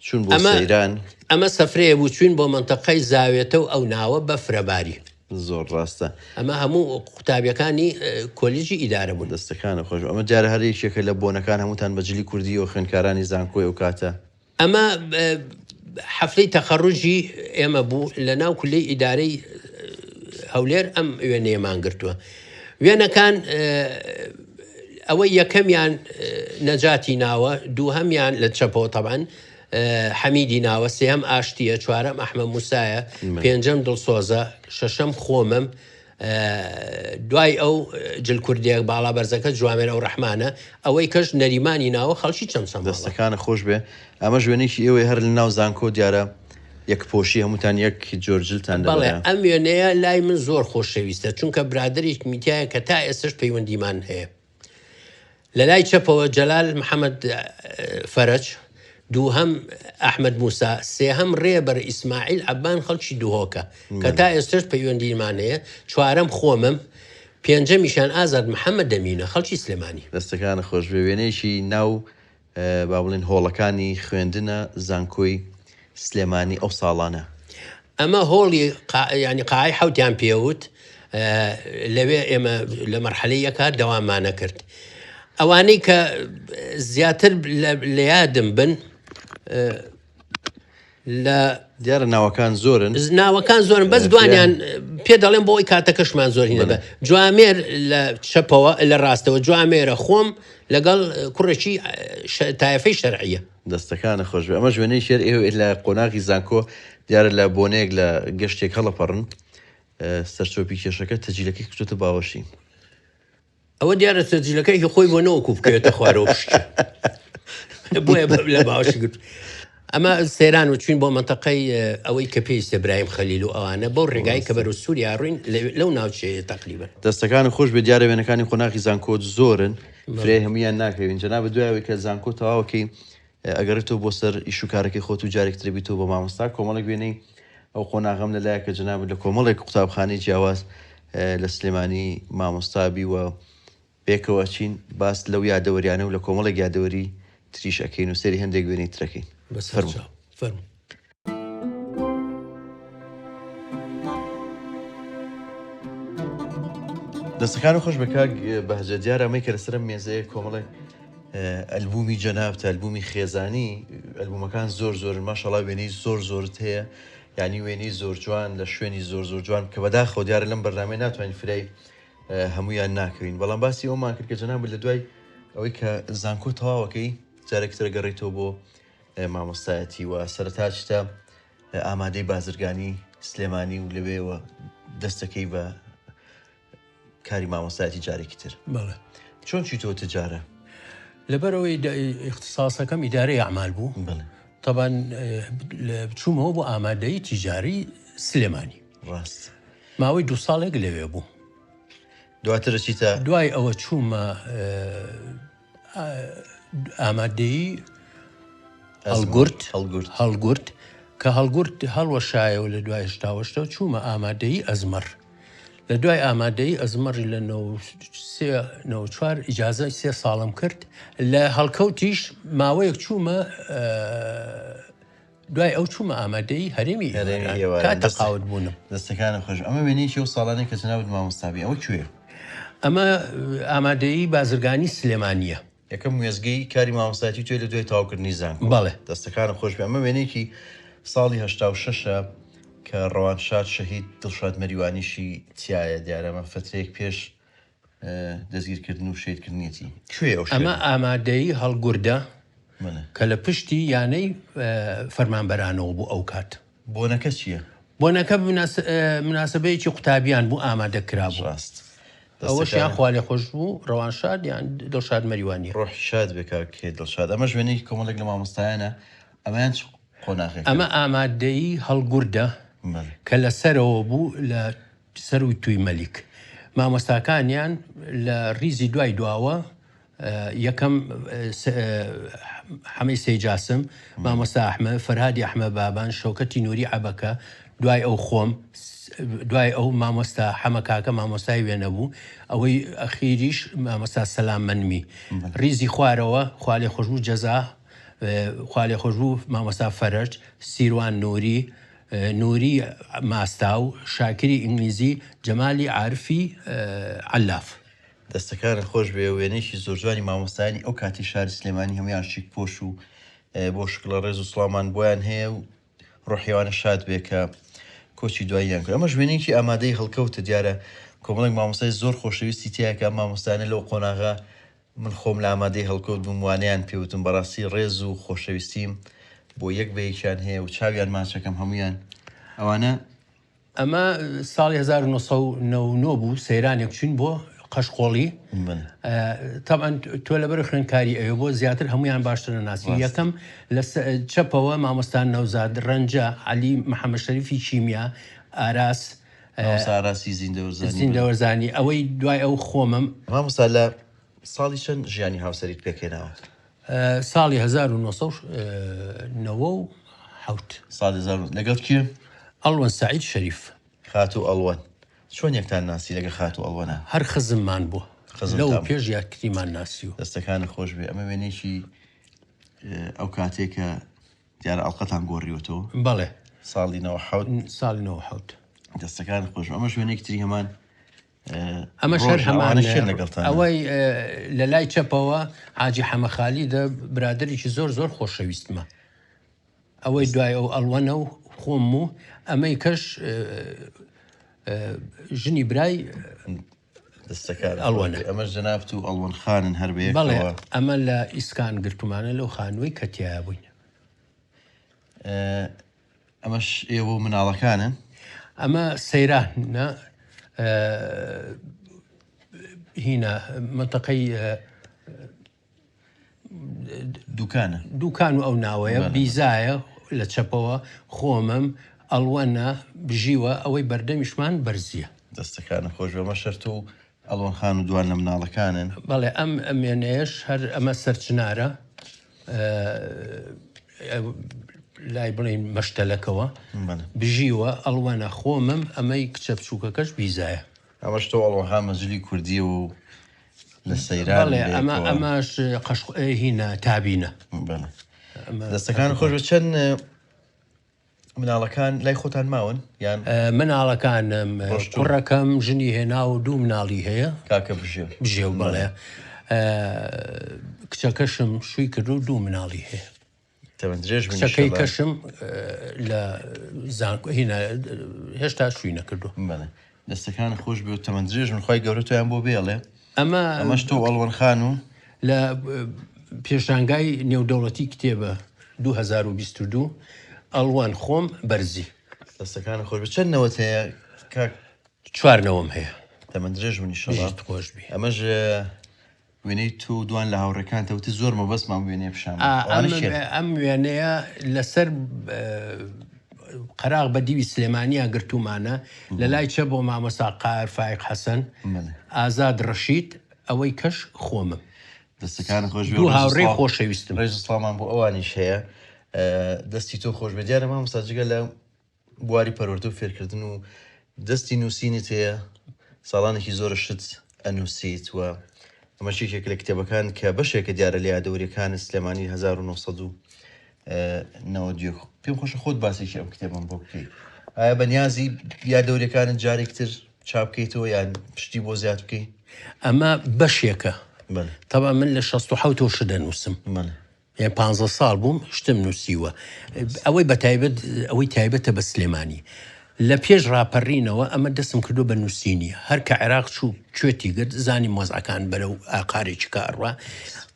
A: چوون بۆ سەیران.
B: ئەمە سەفرەیە بوو چووین بۆ مەنتەقەی زاوێتە و ئەو ناوە بەفرەباری.
A: زۆر ڕاستە.
B: ئەمە هەموو قوتابیەکانی کۆلیجی ئیدارە بوون.
A: دەستەکانت خۆش ئەمە جارە هەر یەکێکە لە بۆنەکان هەمووتان بە جلی کوردیەوە خوێندکارانی زانکۆی ئەو کاتە.
B: ئەمە حەفلەی تەخەڕوجی ئێمە بوو لە ناو کولەی ئیدارەی هەولێر ئەم وێنەیەمان گرتووە. وێنەکان ئەوەی یەکەمیان نەجاتی ناوە، دووهەمیان لە چەپەوە تەبعەن حەمیدی ناوە، سێهەم ئاشتییە، چوارەم ئەحمە موسایە، پێنجەم دڵسۆزە، شەشەم خۆمم، دوای ئەو جل کوردییە باڵا بەرزەکە جوامێر ئەوڕەحمانە، ئەوەی کەش نەریمانی ناوە خەڵکی چەمچەماڵە.
A: دەستەکانت خۆش بێ ئەمەش وێنەیەکی ئێوەیە هەر لەناو زانکۆ دیارە یەک پۆشی هەمووتان یەک جۆر جلتان لەبەرە.
B: بەڵێ ئەم وێنەیە لای من زۆر خۆشەویستە چونکە برادەرێکی تیایە کە تا ئێستەش پەیوەندیمان هەیە. لە لای چەپەوە جەلال محەمەد فەرەج، دووهەم ئەحمەد موسا، سێهەم ڕێبەر ئیسماعیل عەبان خەڵکی دهۆکە کە تا ئێستەش پەیوەندیمان هەیە، چوارەم خۆمم، پێنجەمیشیان ئازاد محەمەد دەمینە خەڵکی سلێمانی.
A: دەستەکانت خۆشبێ وێنەیەکی ناو با بڵێین هۆڵەکانی خوێندنە زانکۆی سلێمانی ئەو ساڵانە.
B: ئەمە هۆڵی یانی قاعەی حەوتیان پێوت لەوێ ئێمە لە مەرحەلەی یەکا دەواممانە کرد. ئەوانەی کە زیاتر لە یادم بن لە
A: دیارە ناوەکان زۆرن
B: ناوەکان زۆرن بەس دوانیان پێ دەڵێم بۆ ئەوی کاتەکەشمان زۆر هینە جوامێر لە چەپەوە لە ڕاستەوە جوامێرە خۆم لەگەڵ کوڕێکی تایەفەی شەرعیە.
A: دەستەکانت خۆش بێ ئەمەش وێنەی شێر ئێوە لە قۆناغی زانکۆ دیارە لە بۆنەیەک لە گەشتێک هەڵەپەڕن سەرچۆپی کێشەکە تەجیلەکەی کچۆتە باوەشی.
B: ئەوە دیارە تەجیلەکە هی خۆی بۆ نەوەکو بکەوێتە خوارەوە پشکی بۆیە لە باوەشی گرت. ئەمە سەیران و چوین بۆ مەنتەقەی ئەوەی کە پێویستە برایم خەلیل و ئەوانە بەو ڕێگای کە بەرەو سووریا ڕووین لەو ناوچەیە تەقریبەن.
A: دەستەکانت خۆش بێت دیارە وێنەکانی قۆناغی زانکۆت زۆرن فرەی هەموویان ناکەوین جەنابت دوای ئەوەی کە زانکۆ تەواوەکەی ئەگەڕێتەوە بۆ سەر ئیش و کارەکەی خۆت و جارێک تر بیتەوە بە مامۆستا کۆمەڵێک وێنەی ئەو قۆناغەم لەلایە کە جەنابت لە کۆمەڵێک قوتابخانەی جیاواز لە سلێمانی مامۆستا بی و پێکەوە ئەچین باس لەو یادەوەریانە و لە کۆمەڵێک یادەوەری تریش ئەکەین و سەیری هەندێک وێنەی تر ئەکەین. فەرموو.
B: فەرموو.
A: دەستەکانت خۆش بێ کاک بەهجەت دیارە ئەمەی کە لەسەر ئەم مێزەیە کۆمەڵێک ئەلبومی جەنابتە ئەلبومی خێزانی ئەلبومەکان زۆر زۆرن ماشەڵا وێنەی زۆر زۆرت هەیە یعنی وێنەی زۆر جوان لە شوێنی زۆر زۆر جوان کە بەداخەوە دیارە لەم بەرنامەی ناتوانین فرای هەموویان ناکەوین بەڵام باسی ئەومان کرد کە جەنابت لە دوای ئەوەی کە زانکۆ تەواوەکەی جارێکی تر گەڕیتەوە بۆ مامۆستایەتی و سەرەتا چتە ئامادەی بازرگانی سلێمانی و لەوێوە دەستەکەی بە کاری مامۆستایەتی جارێکی تر.
B: بەڵێ.
A: چۆن چیتەوە تجارە؟
B: لەبەرئەوەی ئیختیساسەکەم ئیدارەی ئەعمال بوو.
A: بەڵێ.
B: تەبان چوومەوە بۆ ئامادەیی تیجاری سلێمانی.
A: ڕاست.
B: ماوەی دوو ساڵێک لەوێ بووم.
A: دواتر چیتە؟
B: دوای ئەوە چوومە ئامادەیی هەڵگورد هەڵگورد کە هەڵگورد هەڵوەشایەوە لە دوای هشتاوەشتەوە چوومە ئامادەیی ئەزمەڕ لە دوای ئامادەیی ئەزمەڕی لە 94 ئیجازە سێ ساڵم کرد لە هەڵکەوتیش ماوەیەک چوومە دوای ئەو چوومە ئامادەیی هەرێمی ئێواران تا تەقاوت بوونم.
A: دەستەکانت خۆش. ئەمە وێنەیەکی ئەو ساڵانەیە کە جەنابت مامۆستا بووی. ئەوە کوێیە؟
B: ئەمە ئامادەیی بازرگانی سلێمانییە.
A: یەکەم وێستگەی کاری مامۆستایەتی تۆی لە دوای تەواوکردنی زانکۆ.
B: بەڵێ.
A: دەستەکانت خۆش بێ. ئەمە وێنەیەکی ساڵی 86 ە کە ڕەوانشاد شەهید دڵشاد مەریوانیشی تیایە. دیارە ئەمە فەترەیەک پێش دەستگیرکردن و شەهیدکردنیەتی. کوێیە ئەو شوێنە؟
B: ئەمە ئامادەیی هەڵگوردە کە لە پشتی یانەی فەرمانبەرانەوە بوو ئەوکات.
A: بۆنەکە چییە؟
B: بۆنەکە مناسەبەیەکی قوتابیان بوو ئامادە کرابوو.
A: ڕاست.
B: ئەوەش یان خوالێخۆشبوو ڕەوانشاد یان دڵشاد مەریوانییە.
A: ڕۆحی شاد بێ کاک دڵشاد. ئەمەش وێنەیەکی کۆمەڵێک لە مامۆستایانە. ئەمەیان چ قۆناغێکە؟
B: ئەمە ئامادەیی هەڵگوردە کە لە سەرەوە بوو لە سەروی توی مەلیک. مامۆستاکانیان لە ڕیزی دوای دواوە. یەکەم حەمەی سەی جاسم، مامۆستا ئەحمەد، فەرهادی ئەحمەد بابان، شەوکەتی نوری عەبەکە، دوای ئەو خۆم، دوای ئەو مامۆستا حەمە کاکە مامۆستای وێنە بوو، ئەوەی ئەخیریش مامۆستا سەلام مەنمی. ڕیزی خوارەوە خوالێخۆشبوو جەزا، خوالێخۆشبوو مامۆستا فەرەج، سیروان نوری، نوری ماستاو، شاکری ئینگلیزی، جەمالی عارفی عەلاف.
A: دەستەکانت خۆش بێ وێنەیەکی زۆر جوانی مامۆستایانی ئەو کاتی شاری سلێمانی هەمویان شیک پۆش و بۆ شکڵە ڕێز و سڵاومان بۆیان هەیە و ڕۆحیوانە شاد بێ کە کۆچی دواییان کرد ئەمەش وێنەیەکی ئامادەی هەڵکەوتە دیارە کۆمەڵێک مامۆستای زۆر خۆشەویستی تایە کە ئەم مامۆستایانە لەو قۆناغە من خۆم لە ئامادەی هەڵکەوت بووم وانەیان پێوتم بەڕاستی ڕێز و خۆشەویستیم بۆ یەک بە یەکیان هەیە و چاویان ماچەکەم هەمویان ئەوانە
B: ئەمە ساڵی 1999 بوو سەیرانێک چوین بۆ قەشقۆڵی تەبعەن تۆ لەبەر خوێندکاری ئەوێ بۆ زیاتر هەمویان باشتر ناسی یەکەم لە چەپەوە مامۆستان نەوزاد ڕەنجە عەلی محەممەد شەریفی کیمیا ئاراس
A: ئاراسی زیندەوەرزانی
B: زیندەوەرزانی ئەوەی دوای ئەو خۆمم
A: مامۆستا لە ساڵی چەند ژیانی هاوسەریت پێکهێناوە؟
B: ساڵی 1997.
A: ساڵی هەزار و لەگەڵ کێ؟
B: ئەڵوەن سەعید شەریف.
A: خاتوو ئەڵوەن چۆن یەکتان ناسی لەگەڵ خاتوو ئەڵوەنا؟
B: هەر خزممان بوو لەو پێش یەکتریمان ناسیوە.
A: دەستەکانت خۆش بێ ئەمە وێنەیەکی ئەو کاتەیە کە دیارە ئەڵقەتان گۆڕیوەتەوە.
B: بەڵێ.
A: ساڵی 97.
B: ساڵی 97.
A: دەستەکانت خۆش ئەمەش وێنەیەکی تری هەمان
B: ئەمەش هەر هەمان ئەوەی لە لای چەپەوە حاجی حەمە خالیدە برادەرێکی زۆر زۆر خۆشەویستمە ئەوەی دوای ئەو ئەڵوەنە و خۆم و ئەمەی کەش ژنی برای
A: دەستەکان ئەڵوەنە ئەمەش جەنابت و ئەڵوەن خانن هەر
B: بەڵێ ئەمە لە ئیسکان گرتومانە لەو خانووی کە تیایا بووین.
A: ئەمەش ئێوە و مناڵەکانن؟
B: ئەمە سەیرانە هینە مەنتەقەی
A: دوکانە
B: دوکان و ئەو ناوەیە بیزایە لە چەپەوە خۆمم ئەڵوەنە بژیوە ئەوەی بەردەمیشمان بەرزیە.
A: دەستەکانت خۆش بێ ئەمە شەرت و ئەڵوەن خان و دوان لە مناڵەکانن.
B: بەڵێ ئەم وێنەیەش هەر ئەمە سەرچنارە لای بڵێین مەشتەلەکەوە بژیوە ئەڵوەنە خۆمم ئەمەی کچە بچووکەکەش بیزایە.
A: ئەمەش تۆ ئەڵوەن خان مەجلی کوردیە و لە سەیران
B: بەڵێ ئەمە ئەمەش قەش هینە تابینە.
A: بەڵێ دەستەکان خۆش بێ چەند مناڵەکان لای خۆتان ماون یان؟
B: مناڵەکانم کوڕەکەم ژنی هێنا و دوو مناڵی هەیە.
A: کاکە بژێو.
B: بژێو بەڵێ. کچەکەشم شووی کردو و دوو مناڵی هەیە.
A: تەمەن درێژ بن
B: کچەکەی کەشم لە زانکۆ هینا هێشتا شووی نەکردو.
A: بەڵێ دەستەکانت خۆش بێ و تەمەن درێژ بن خوای گەورە تۆیان بۆ بێڵێ.
B: ئەمە
A: ئەمەش تۆ ئەڵوەن خان و.
B: لە پێشانگای نێودەوڵەتی کتێبە 2022 ئەڵوەن خۆم بەرزی.
A: دەستەکانت خۆش بێت چەند نەوەت هەیە کاک؟
B: چوار نەوەم هەیە.
A: تەمەن درێژ بن ئیشەڵا.
B: بژیت خۆش بی.
A: ئەمەش وێنەی تۆ و دوان لە هاوڕێکانتە وتت زۆر مەبەستمان بوو وێنەیە پیشان بدەین. ئەوانە کێن؟
B: ئەم وێنەیە لەسەر قەراغ بە دیوی سلێمانیا گرتوومانە لە لای چەپ بۆ مامۆستا قار فایق حەسەن، ئازاد ڕەشید، ئەوەی کەش خۆمم.
A: دەستەکانت خۆش بێ
B: دوو هاوڕێی خۆشەویستم.
A: ڕێز و سڵاومان بۆ ئەوانیش هەیە. دەستی تۆ خۆش بێ. دیارە مامۆستا جگە لە بواری پەروەردە و فێرکردن و دەستی نووسینت هەیە، ساڵانێکی زۆرە شت ئەنووسیت و ئەمەش یەکێک لە کتێبەکان کە بەشێکە دیارە لە یادەوەریەکانت سلێمانی 1991. پێم خۆشە خۆت باسێکی ئەم کتێبەم بۆ بکەیت. ئایا بەنیازی یادەوەریەکانت جارێک تر چاپ بکەیتەوە یان شتی بۆ زیاد بکەی؟
B: ئەمە بەشێکە. تەبعەن من لە 67 ەوە شت دەنووسم. یان پانزە ساڵ بووم شتم نووسیوە ئەوەی بە تایبەت ئەوەی تایبەتە بە سلێمانی لە پێش ڕاپەرینەوە ئەمە دەستم کردو بە نووسینی هەر کە عێراق چوو کوێتی گرت زانی مۆزعەکان بەرەو ئاقارێکی کە ئەڕوا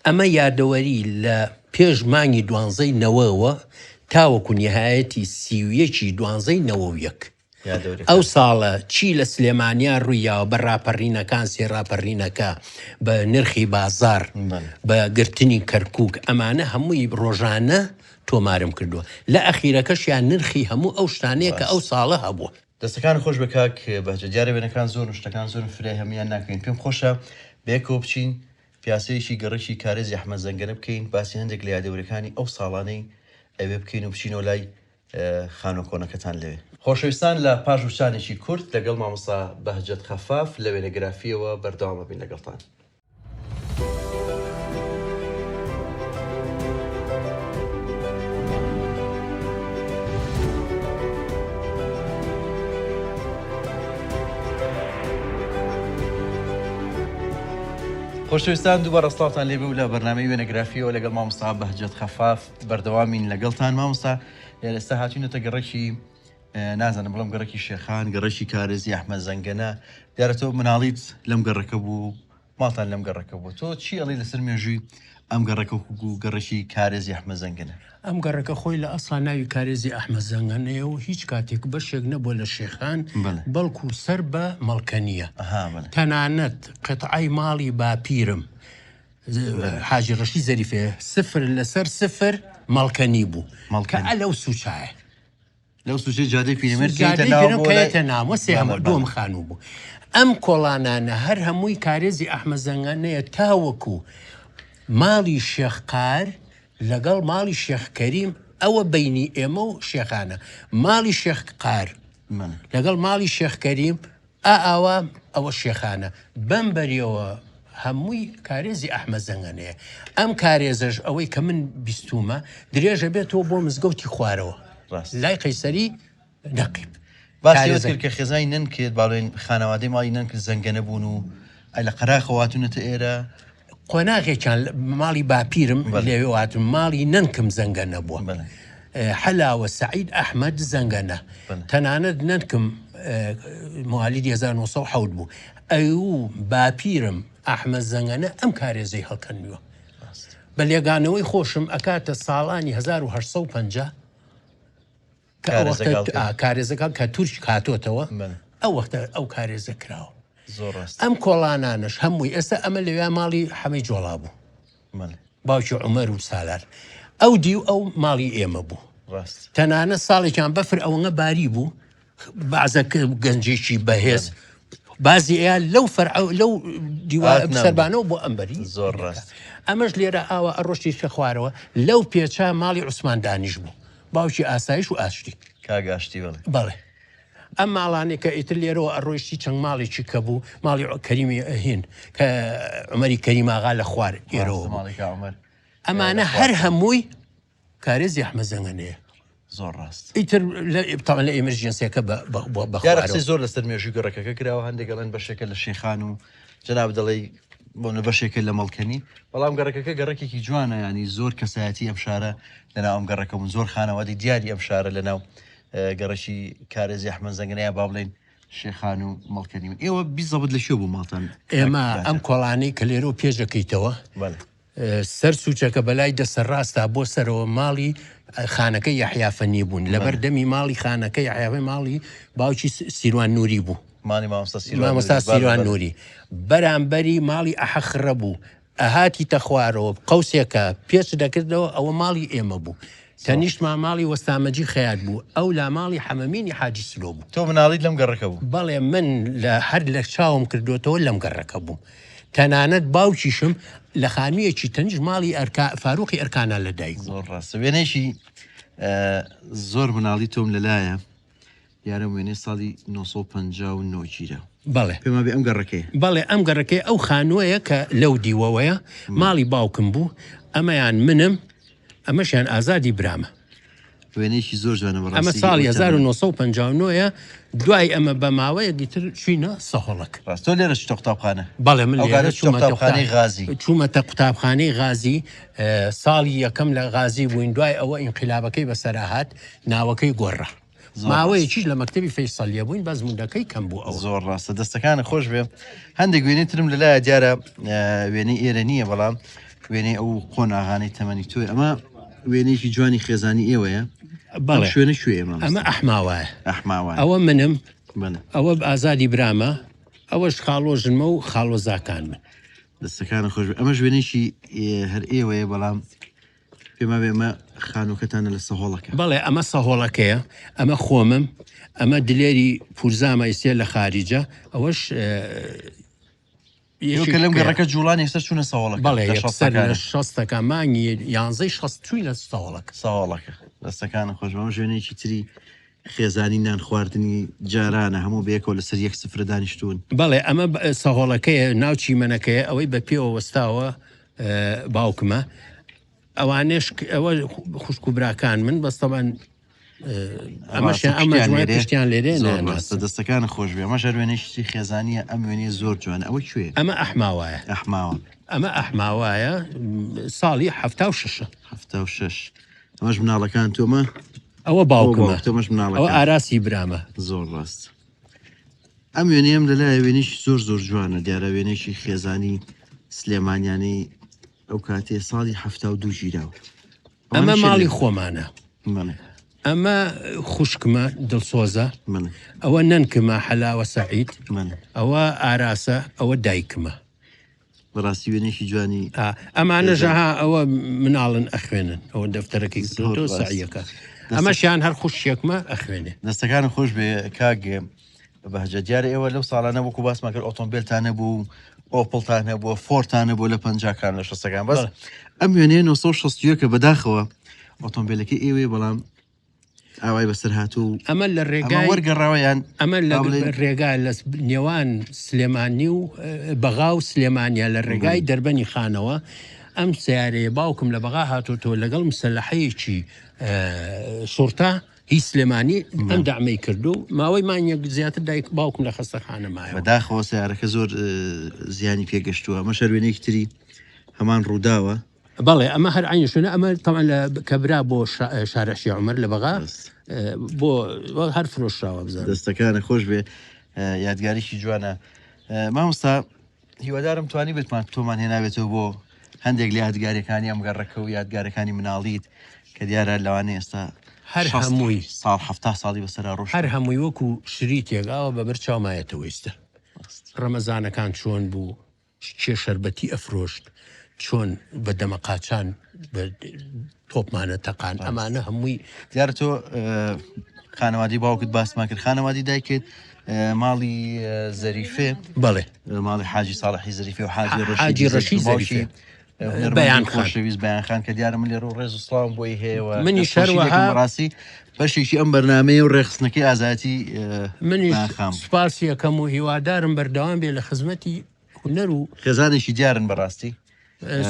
B: ئەمە یادەوەری لە پێش مانگی دوانزەی نەوەوە تاوەکو نیهایەتی 31 دوانزەی 91 ئەو ساڵە چی لە سلێمانیا ڕوویاوە بە ڕاپەڕینەکان سێ ڕاپەڕینەکە بە نرخی بازاڕ بە گرتنی کەرکوک ئەمانە هەمووی ڕۆژانە تۆمارم کردووە لە ئەخیرەکەشیان نرخی هەموو ئەو شتانەیە کە ئەو ساڵە هەبووە.
A: دەستەکانت خۆش بێ کاک بەهجەت دیارە وێنەکان زۆرن شتەکان زۆرن فرای هەموویان ناکەین پێم خۆشە بەیەکەوە بچین. پیاسەیەکی گەڕەکی کارێزی ئەحمەد زەنگەنە بکەین، باسی هەندێک لە یادەوەریەکانی ئەو ساڵانەی ئەوێ بکەین و بچینەوە لای خانووە کۆنەکەتان لەوێ. خۆشەویستان لە پاش وچانێکی کورت لەگەڵ مامۆستا بەهجەت خەفاف لە وێنەگرافییەوە بەردەوام ئەبین لەگەڵتان. خۆشەویستان دووبارە سڵاوتان لێبێ و لە بەرنامەی وێنەگرافیەوە لەگەڵ مامۆستا بەهجەت خەفاف بەردەوامین لەگەڵتان مامۆستا ئێستا هاتوینەتە گەڕەکی نازانم بڵم گەڕەکی شێخان گەڕەکی کارێزی ئەحمەد زەنگەنە دیارە تۆ مناڵیت لەم گەڕەکە بوو ماڵتان لەم گەڕەکە بوو تۆ چی ئەڵێی لەسەر مێژووی ئەم گەڕەکە و گەڕەکی کارێزی ئەحمەد زەنگەنە؟
B: ئەم گەڕەکە خۆی لە ئەسڵا ناوی کارێزی ئەحمەد زەنگەنەیە و هیچ کاتێک بەشێک نەبووە لە شێخان بەڵکو سەر بە مەڵکەنییە. تەنانەت قیتعەی ماڵی باپیرم حاجی ڕەشید زەریفێ سفر لەسەر سفر مەڵکەنی بوو کە ئە لەو سوچایە.
A: لەو سوچەی جادەی پیرەمێرد کە
B: یەتە ناو بۆ لای کەیەتە ناوە سێهەم دووەم خانوو بوو. ئەم کۆڵانانە هەر هەمووی کارێزی ئەحمەد زەنگەنەیە تاوەکو ماڵی شێخ قار لەگەڵ ماڵی شێخ کەریم ئەوە بەینی ئێمە و شێخانە ماڵی شێخ قار لەگەڵ ماڵی شێخ کەریم ئا ئاوا ئەوە شێخانە بەم بەریەوە هەمووی کارێزی ئەحمەد زەنگەنەیە ئەم کارێزەش ئەوەی کە من بیستومە درێژە بێتەوە بۆ مزگەوتی خوارەوە
A: ڕاست.
B: لای قەیسەری نەقیب
A: باسی ئەوەت
B: کارێزە
A: کرد کە خێزانی نەنکت با بڵێین خانەوادەی ماڵی نەنکت زەنگەنە بوون و ئەی لە قەراخەوە هاتوونەتە ئێرە؟
B: قۆناغێکیان ماڵی باپیرم
A: بەڵێ.
B: لەوێ هاتم ماڵی نەنکم زەنگەنە بووە
A: بەڵێ.
B: حەلاوە سەعید ئەحمەد زەنگەنە
A: بەڵێ.
B: تەنانەت نەنکم موالیدی 1970 بوو ئەو باپیرم ئەحمەد زەنگەنە ئەم کارێزەی هەڵکەنیوە
A: ڕاست.
B: بە لێگانەوەی خۆشم ئەکاتە ساڵانی 1850 کە ئەو وەختە
A: کارێزەکە هەڵکەن.
B: کارێزەکە کە تورک هاتۆتەوە
A: بەڵێ.
B: ئەو وەختە ئەو کارێزە کراوە.
A: زۆر ڕاست.
B: ئەم کۆڵانانەش هەمووی ئێستا ئەمە لەوێ ماڵی حەمەی جۆڵا بوو.
A: بەڵێ.
B: باوکی عومەر و سالار. ئەو دیو ئەو ماڵی ئێمە بوو.
A: ڕاست.
B: تەنانەت ساڵێکیان بەفر ئەوەنە باری بوو بەعزە گەنجێکی بەهێز بازی ئەیا لەو فەرع لەو دیوار
A: هات نام.
B: سەربانەوە بۆ ئەمبەری
A: زۆر ڕاست.
B: ئەمەش لێرە ئاوا ئەڕۆشتی شە خوارەوە لەو پێچا ماڵی عوسمان دانیش بوو باوکی ئاسایش و ئاشتی.
A: کاک ئاشتی بەڵێ.
B: بەڵێ. ئەم ماڵانەی کە ئیتر لێرەوە ئەڕۆیشتی چەند ماڵێکی کە بوو ماڵی کەریمی هین کە عومەری کەریم ئاغا لە خوار ئێرەوە
A: ڕاستە
B: بوو.
A: ماڵی کاک عومەر
B: ئەمانە
A: لە خوار.
B: هەر هەمووی کارێزی ئەحمەد زەنگەنەیە.
A: زۆر ڕاست.
B: ئیتر لە تەبعەن لە ئیمرجێنسیەکە بە بە بە
A: دیارە
B: خوارەوە.
A: قسەی زۆر لەسەر مێژووی گەڕەکەکە کراوە هەندێک ئەڵێن بەشێکە لە شێخان و جەنابت دەڵێی بۆنە بەشێکە لە مەڵکەنی بەڵام گەڕەکەکە گەڕەکێکی جوانە ینی زۆر کەسایەتی ئەم شارە لەناو ئەم گەڕەکە بوون زۆر خانەوادەی دیاری ئەم شارە لەناو گەڕەکی کارێزی ئەحمەد زەنگەنە یا با بڵێین شێخان و مەڵکەنی بوون ئێوە بیزەبت لە کوێ بوو ماڵتان
B: ئێمە ئەم کۆڵانەی کە لێرەوە پێش دەکەیتەوە
A: بەڵێ.
B: سەر سوچەکە بەلای دەستە ڕاستا بۆ سەرەوە ماڵی خانەکەی یەحیا فەنی بوون لەبەر دەمی ماڵی خانەکەی یەحیا ماڵی باوکی سیروان نوری بوو
A: ماڵی مامۆستا سیروان
B: مامۆستا
A: نوری، بەڵێ،
B: سیروان
A: بەڵێ.
B: نوری بەرامبەری ماڵی ئەحە خڕە بوو ئەهاتیتە خوارەوە قەوسێکە پێچ دەکردەوە ئەوە ماڵی ئێمە بوو تەنیشتمان ماڵی وەستا مەجید خەیات بوو ئەو لا ماڵی حەمەمینی حاجی سلۆ بوو.
A: تۆ مناڵیت لەم گەڕەکە بوو؟
B: بەڵێ من لە هەر لە چاوم کردۆتەوە لەم گەڕەکە بووم تەنانەت باوکیشم لە خانوویەکی تەنیشت ماڵی ئەرکا فاروقی ئەرکانا لە دایک بوو.
A: زۆر ڕاستە وێنەیەکی زۆر مناڵی تۆم لەلایە دیارە وێنەی ساڵی 959 گیرا.
B: بەڵێ.
A: پێم وابێ ئەم گەڕەکەیە.
B: بەڵێ ئەم گەڕەکەیە ئەو خانووەیە کە لەو دیوەوەیە ماڵی باوکم بوو ئەمەیان منم ئەمەشیان ئازادی برامە.
A: وێنەیەکی زۆر جوانە بەڕاستی.
B: ئەمە ساڵی 1959 ە دوای ئەمە بە ماوەیەک ئیتر چوینە سەهۆڵک.
A: ڕاست تۆ لێرە چوویتە قوتابخانە؟
B: بەڵێ من
A: ئەو
B: لێرە
A: کاتە چوویتە
B: چوومەتە
A: قوتابخانەی غازی.
B: چوومەتە قوتابخانەی غازی ساڵی یەکەم لە غازی بووین دوای ئەوە ئینقیلابەکەی بەسەرا هات ناوەکەی گۆڕا. ماوەیەکیش لە مەکتەبی فەیسەلیە بووین بەس مودەکەی کەم بوو ئەوە.
A: زۆر ڕاستە دەستەکانت خۆش بێ هەندێک وێنەی ترم لەلایە دیارە وێنەی ئێرە نییە بەڵام وێنەی ئەو قۆناغانەی تەمەنی تۆی ئەمە وێنەیەکی جوانی خێزانی ئێوەیە
B: بەڵێ
A: شوێنە کوێ مامۆستا؟
B: ئەمە ئەحماوایە
A: ئەحماوایە
B: ئەوە منم
A: بەڵێ
B: ئەوە ئازادی برامە ئەوەش خاڵۆ ژنمە و خاڵۆزاکانمن.
A: دەستەکانت خۆش بێ ئەمەش وێنەیەکی هەر ئێوەیە بەڵام پێم وابێ ئەمە خانووکەتانە لە سەهۆڵەکە.
B: بەڵێ ئەمە سەهۆڵەکەیە، ئەمە خۆمم، ئەمە دلێری پورزامە ئیستێ لە خاریجە، ئەوەش.
A: کە لەم گەڕەکە جوڵان یەکسەر چوونە سەوەڵەکە.
B: بەڵێ یەکسەر لە شەستەکە مانگی یانزەی شەست چووینە سەوەڵەکە.
A: سەوەڵەکە. دەستەکانت خۆش بێ. ئەمەش وێنەیەکی تری خێزانی نان خواردنی جارانە هەموو بەیەکەوە لەسەر یەک سفرە دانیشتوون.
B: بەڵێ ئەمە سەهۆڵەکەیە ناو چیمەنەکەیە ئەوەی بە پێوە وەستاوە باوکمە ئەوانەش ئەوە خوشک و براکان من بەس تەبعەن ئەمەشیان ئەم مەجموعەی پشتیان لێرێ
A: ناناس. دەستەکانت خۆش بێ. ئەمەش هەر وێنەیەکی خێزانییە ئەم وێنەیە زۆر جوانە ئەوە کوێیە؟
B: ئەمە ئەحماوایە.
A: ئەحماوە.
B: ئەمە ئەحماوایە ساڵی 76ە.
A: 76 ئەمەش مناڵەکان تۆمە؟
B: ئەوە باوکمە. ئەوە ئاراسی برامە.
A: زۆر ڕاست. ئەم وێنەیەم لەلایە وێنەیەکی زۆر زۆر جوانە دیارە وێنەیەکی خێزانی سلێمانیانەی ئەو کاتێ ساڵی 72 گیراوە.
B: ئەمە ماڵی خۆمانە. ئەمە خوشکمە دڵسۆزە. ئەوە نەنکمە حەلاوە سەعید. ئەوە ئاراسە، ئەوە دایکمە.
A: بەڕاستی وێنەیەکی جوانی.
B: ئەمانەش ها ئەوە مناڵن ئەخوێنن ئەوە دەفتەرەکەی کردۆتەوە سەعیەکە. ئەمەشیان هەر خوشکێکمە ئەخوێنێ.
A: دەستەکانت خۆش بێ کاک بەهجەت. دیارە ئێوە لەو ساڵانە وەکو باسمان کرد ئۆتۆمبێلتان هەبوو و ئۆپڵتان هەبووە فۆرتان هەبووە لە پەنجاکان لە شەستەکان بەس ئەم وێنەیە 961 کە بەداخەوە ئۆتۆمبیلەکەی ئێوەیە بەڵام ئاوای بەسەر هاتوو و
B: ئەمە لە ڕێگای
A: وەرگەڕاوە یان
B: ئەمە لە ڕێگا لە نێوان سلێمانی و بەغا و سلێمانیا لە ڕێگای دەربەنی خانەوە ئەم سیارەیە باوکم لە بەغا هاتوتەوە لەگەڵ مسەلحەیەکی شورتە هی سلێمانی ئەم دەعمەی کردو ماوەی مانگێک زیاتر دایک باوکم لە خەستەخانە مایەوە.
A: بەداخەوە سەیارەکە زۆر زیانی پێگەشتووە ئەمەش هەر وێنەیەکی تری هەمان ڕووداوە.
B: بەڵێ ئەمە هەر عەینی شوێنە ئەمە تەبعەن لە کەبرا بۆ شارع شێخ عومەر لە بەغا بۆ هەر فرۆشراوە بزانم.
A: دەستەکانت خۆش بێ یادگاریی جوانە مامۆستا هیوادارم توانیبێتمان تۆمان هێنابێتەوە بۆ هەندێک لە یادگاریەکانی ئەم گەڕەکە و یادگارەکانی مناڵیت کە دیارە لەوانەیە ئێستا
B: هەر هەمووی
A: ساڵ حەفتا ساڵی بەسەرا ڕۆشت
B: هەر هەمووی وەکو شریتێک ئاوا بەبەر چاومایەتەوە ئیستا ڕەمەزانەکان چۆن بوو کێ شەربەتی ئەفرۆشت چۆن بە دەمەقاچان بە تۆپمانە تەقان ئەمانە هەمووی.
A: دیارە تۆ خانەوادی باوکت باسمان کرد خانەوادی دایکت ماڵی زەریفێ
B: بەڵێ
A: ماڵی حاجی ساڵحی زەریفێ و حاجی
B: ڕەشیدی حاجی ڕەشید
A: باوکی
B: زەریفێ
A: هونەرمەندی
B: بەیان خان.
A: خۆشەویست بەیان خان کە دیارە من لێرە و ڕێز و سڵاوم بۆی هەیە و
B: منیش
A: دەستخۆشی لێکم
B: هەروەها
A: بەڕاستی بەشێکی ئەم بەرنامەیە و ڕێکخستنەکەی ئازایەتی
B: منیش
A: بەیان خان بوو.
B: سوپاسی ئەکەم و هیوادارم بەردەوام بێ لە خزمەتی هونەر و
A: خێزانێکی دیارن بەڕاستی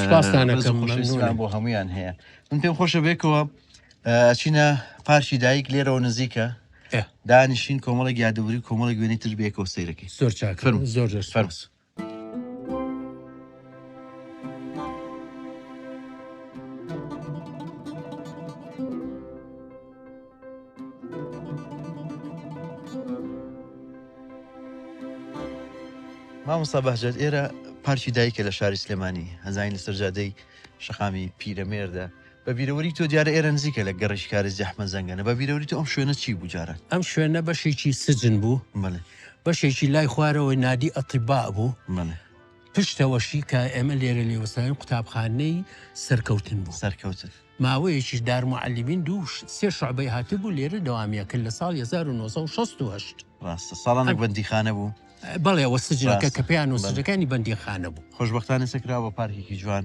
B: سوپاستان
A: ڕێز و
B: ئەکەم
A: خۆشەویستیمان
B: مەمنونم.
A: بۆ هەمویان هەیە من پێم خۆشە بێکەوە ئەچینە پارکی دایک لێرەوە نزیکە دانیشین کۆمەڵێک یادەوەری و کۆمەڵێک وێنەی تر بەیەکەوە سەیرەکەین.
B: زۆر چاکە
A: فەرموو.
B: زۆر زۆر
A: فەرموو.
B: سوپاس.
A: مامۆستا بەهجەت ئێرە پارکی دایکە لە شاری سلێمانی هەزانین لەسەر جادەی شەقامی پیرەمێردە بە بیرەوەری تۆ دیارە ئێرە نزیکە لە گەڕەکی کارێزی ئەحمەد زەنگەنە بە بیرەوەری تۆ ئەم شوێنە چی بوو جاران؟
B: ئەم شوێنە بەشێکی سجن بوو
A: بەڵێ.
B: بەشێکی لای خوارەوەی نادی ئەتیبا بوو
A: بەڵێ.
B: پشتەوەشی کە ئێمە لێرە لێوەستاوین قوتابخانەی سەرکەوتن بوو.
A: سەرکەوتن.
B: ماوەیەکیش دارموعەلیمین دوو سێ شوعبەی هاتبوو لێرە دەوامیان کرد لە ساڵی 1968.
A: ڕاستە ساڵانێک بەندیخانە بوو.
B: بەڵێ ئەوە سجنەکە کە پێیان و سجنەکانی بەندیخانە بوو.
A: خۆشبەختانە ئێستا کراوە بە پارکێکی جوان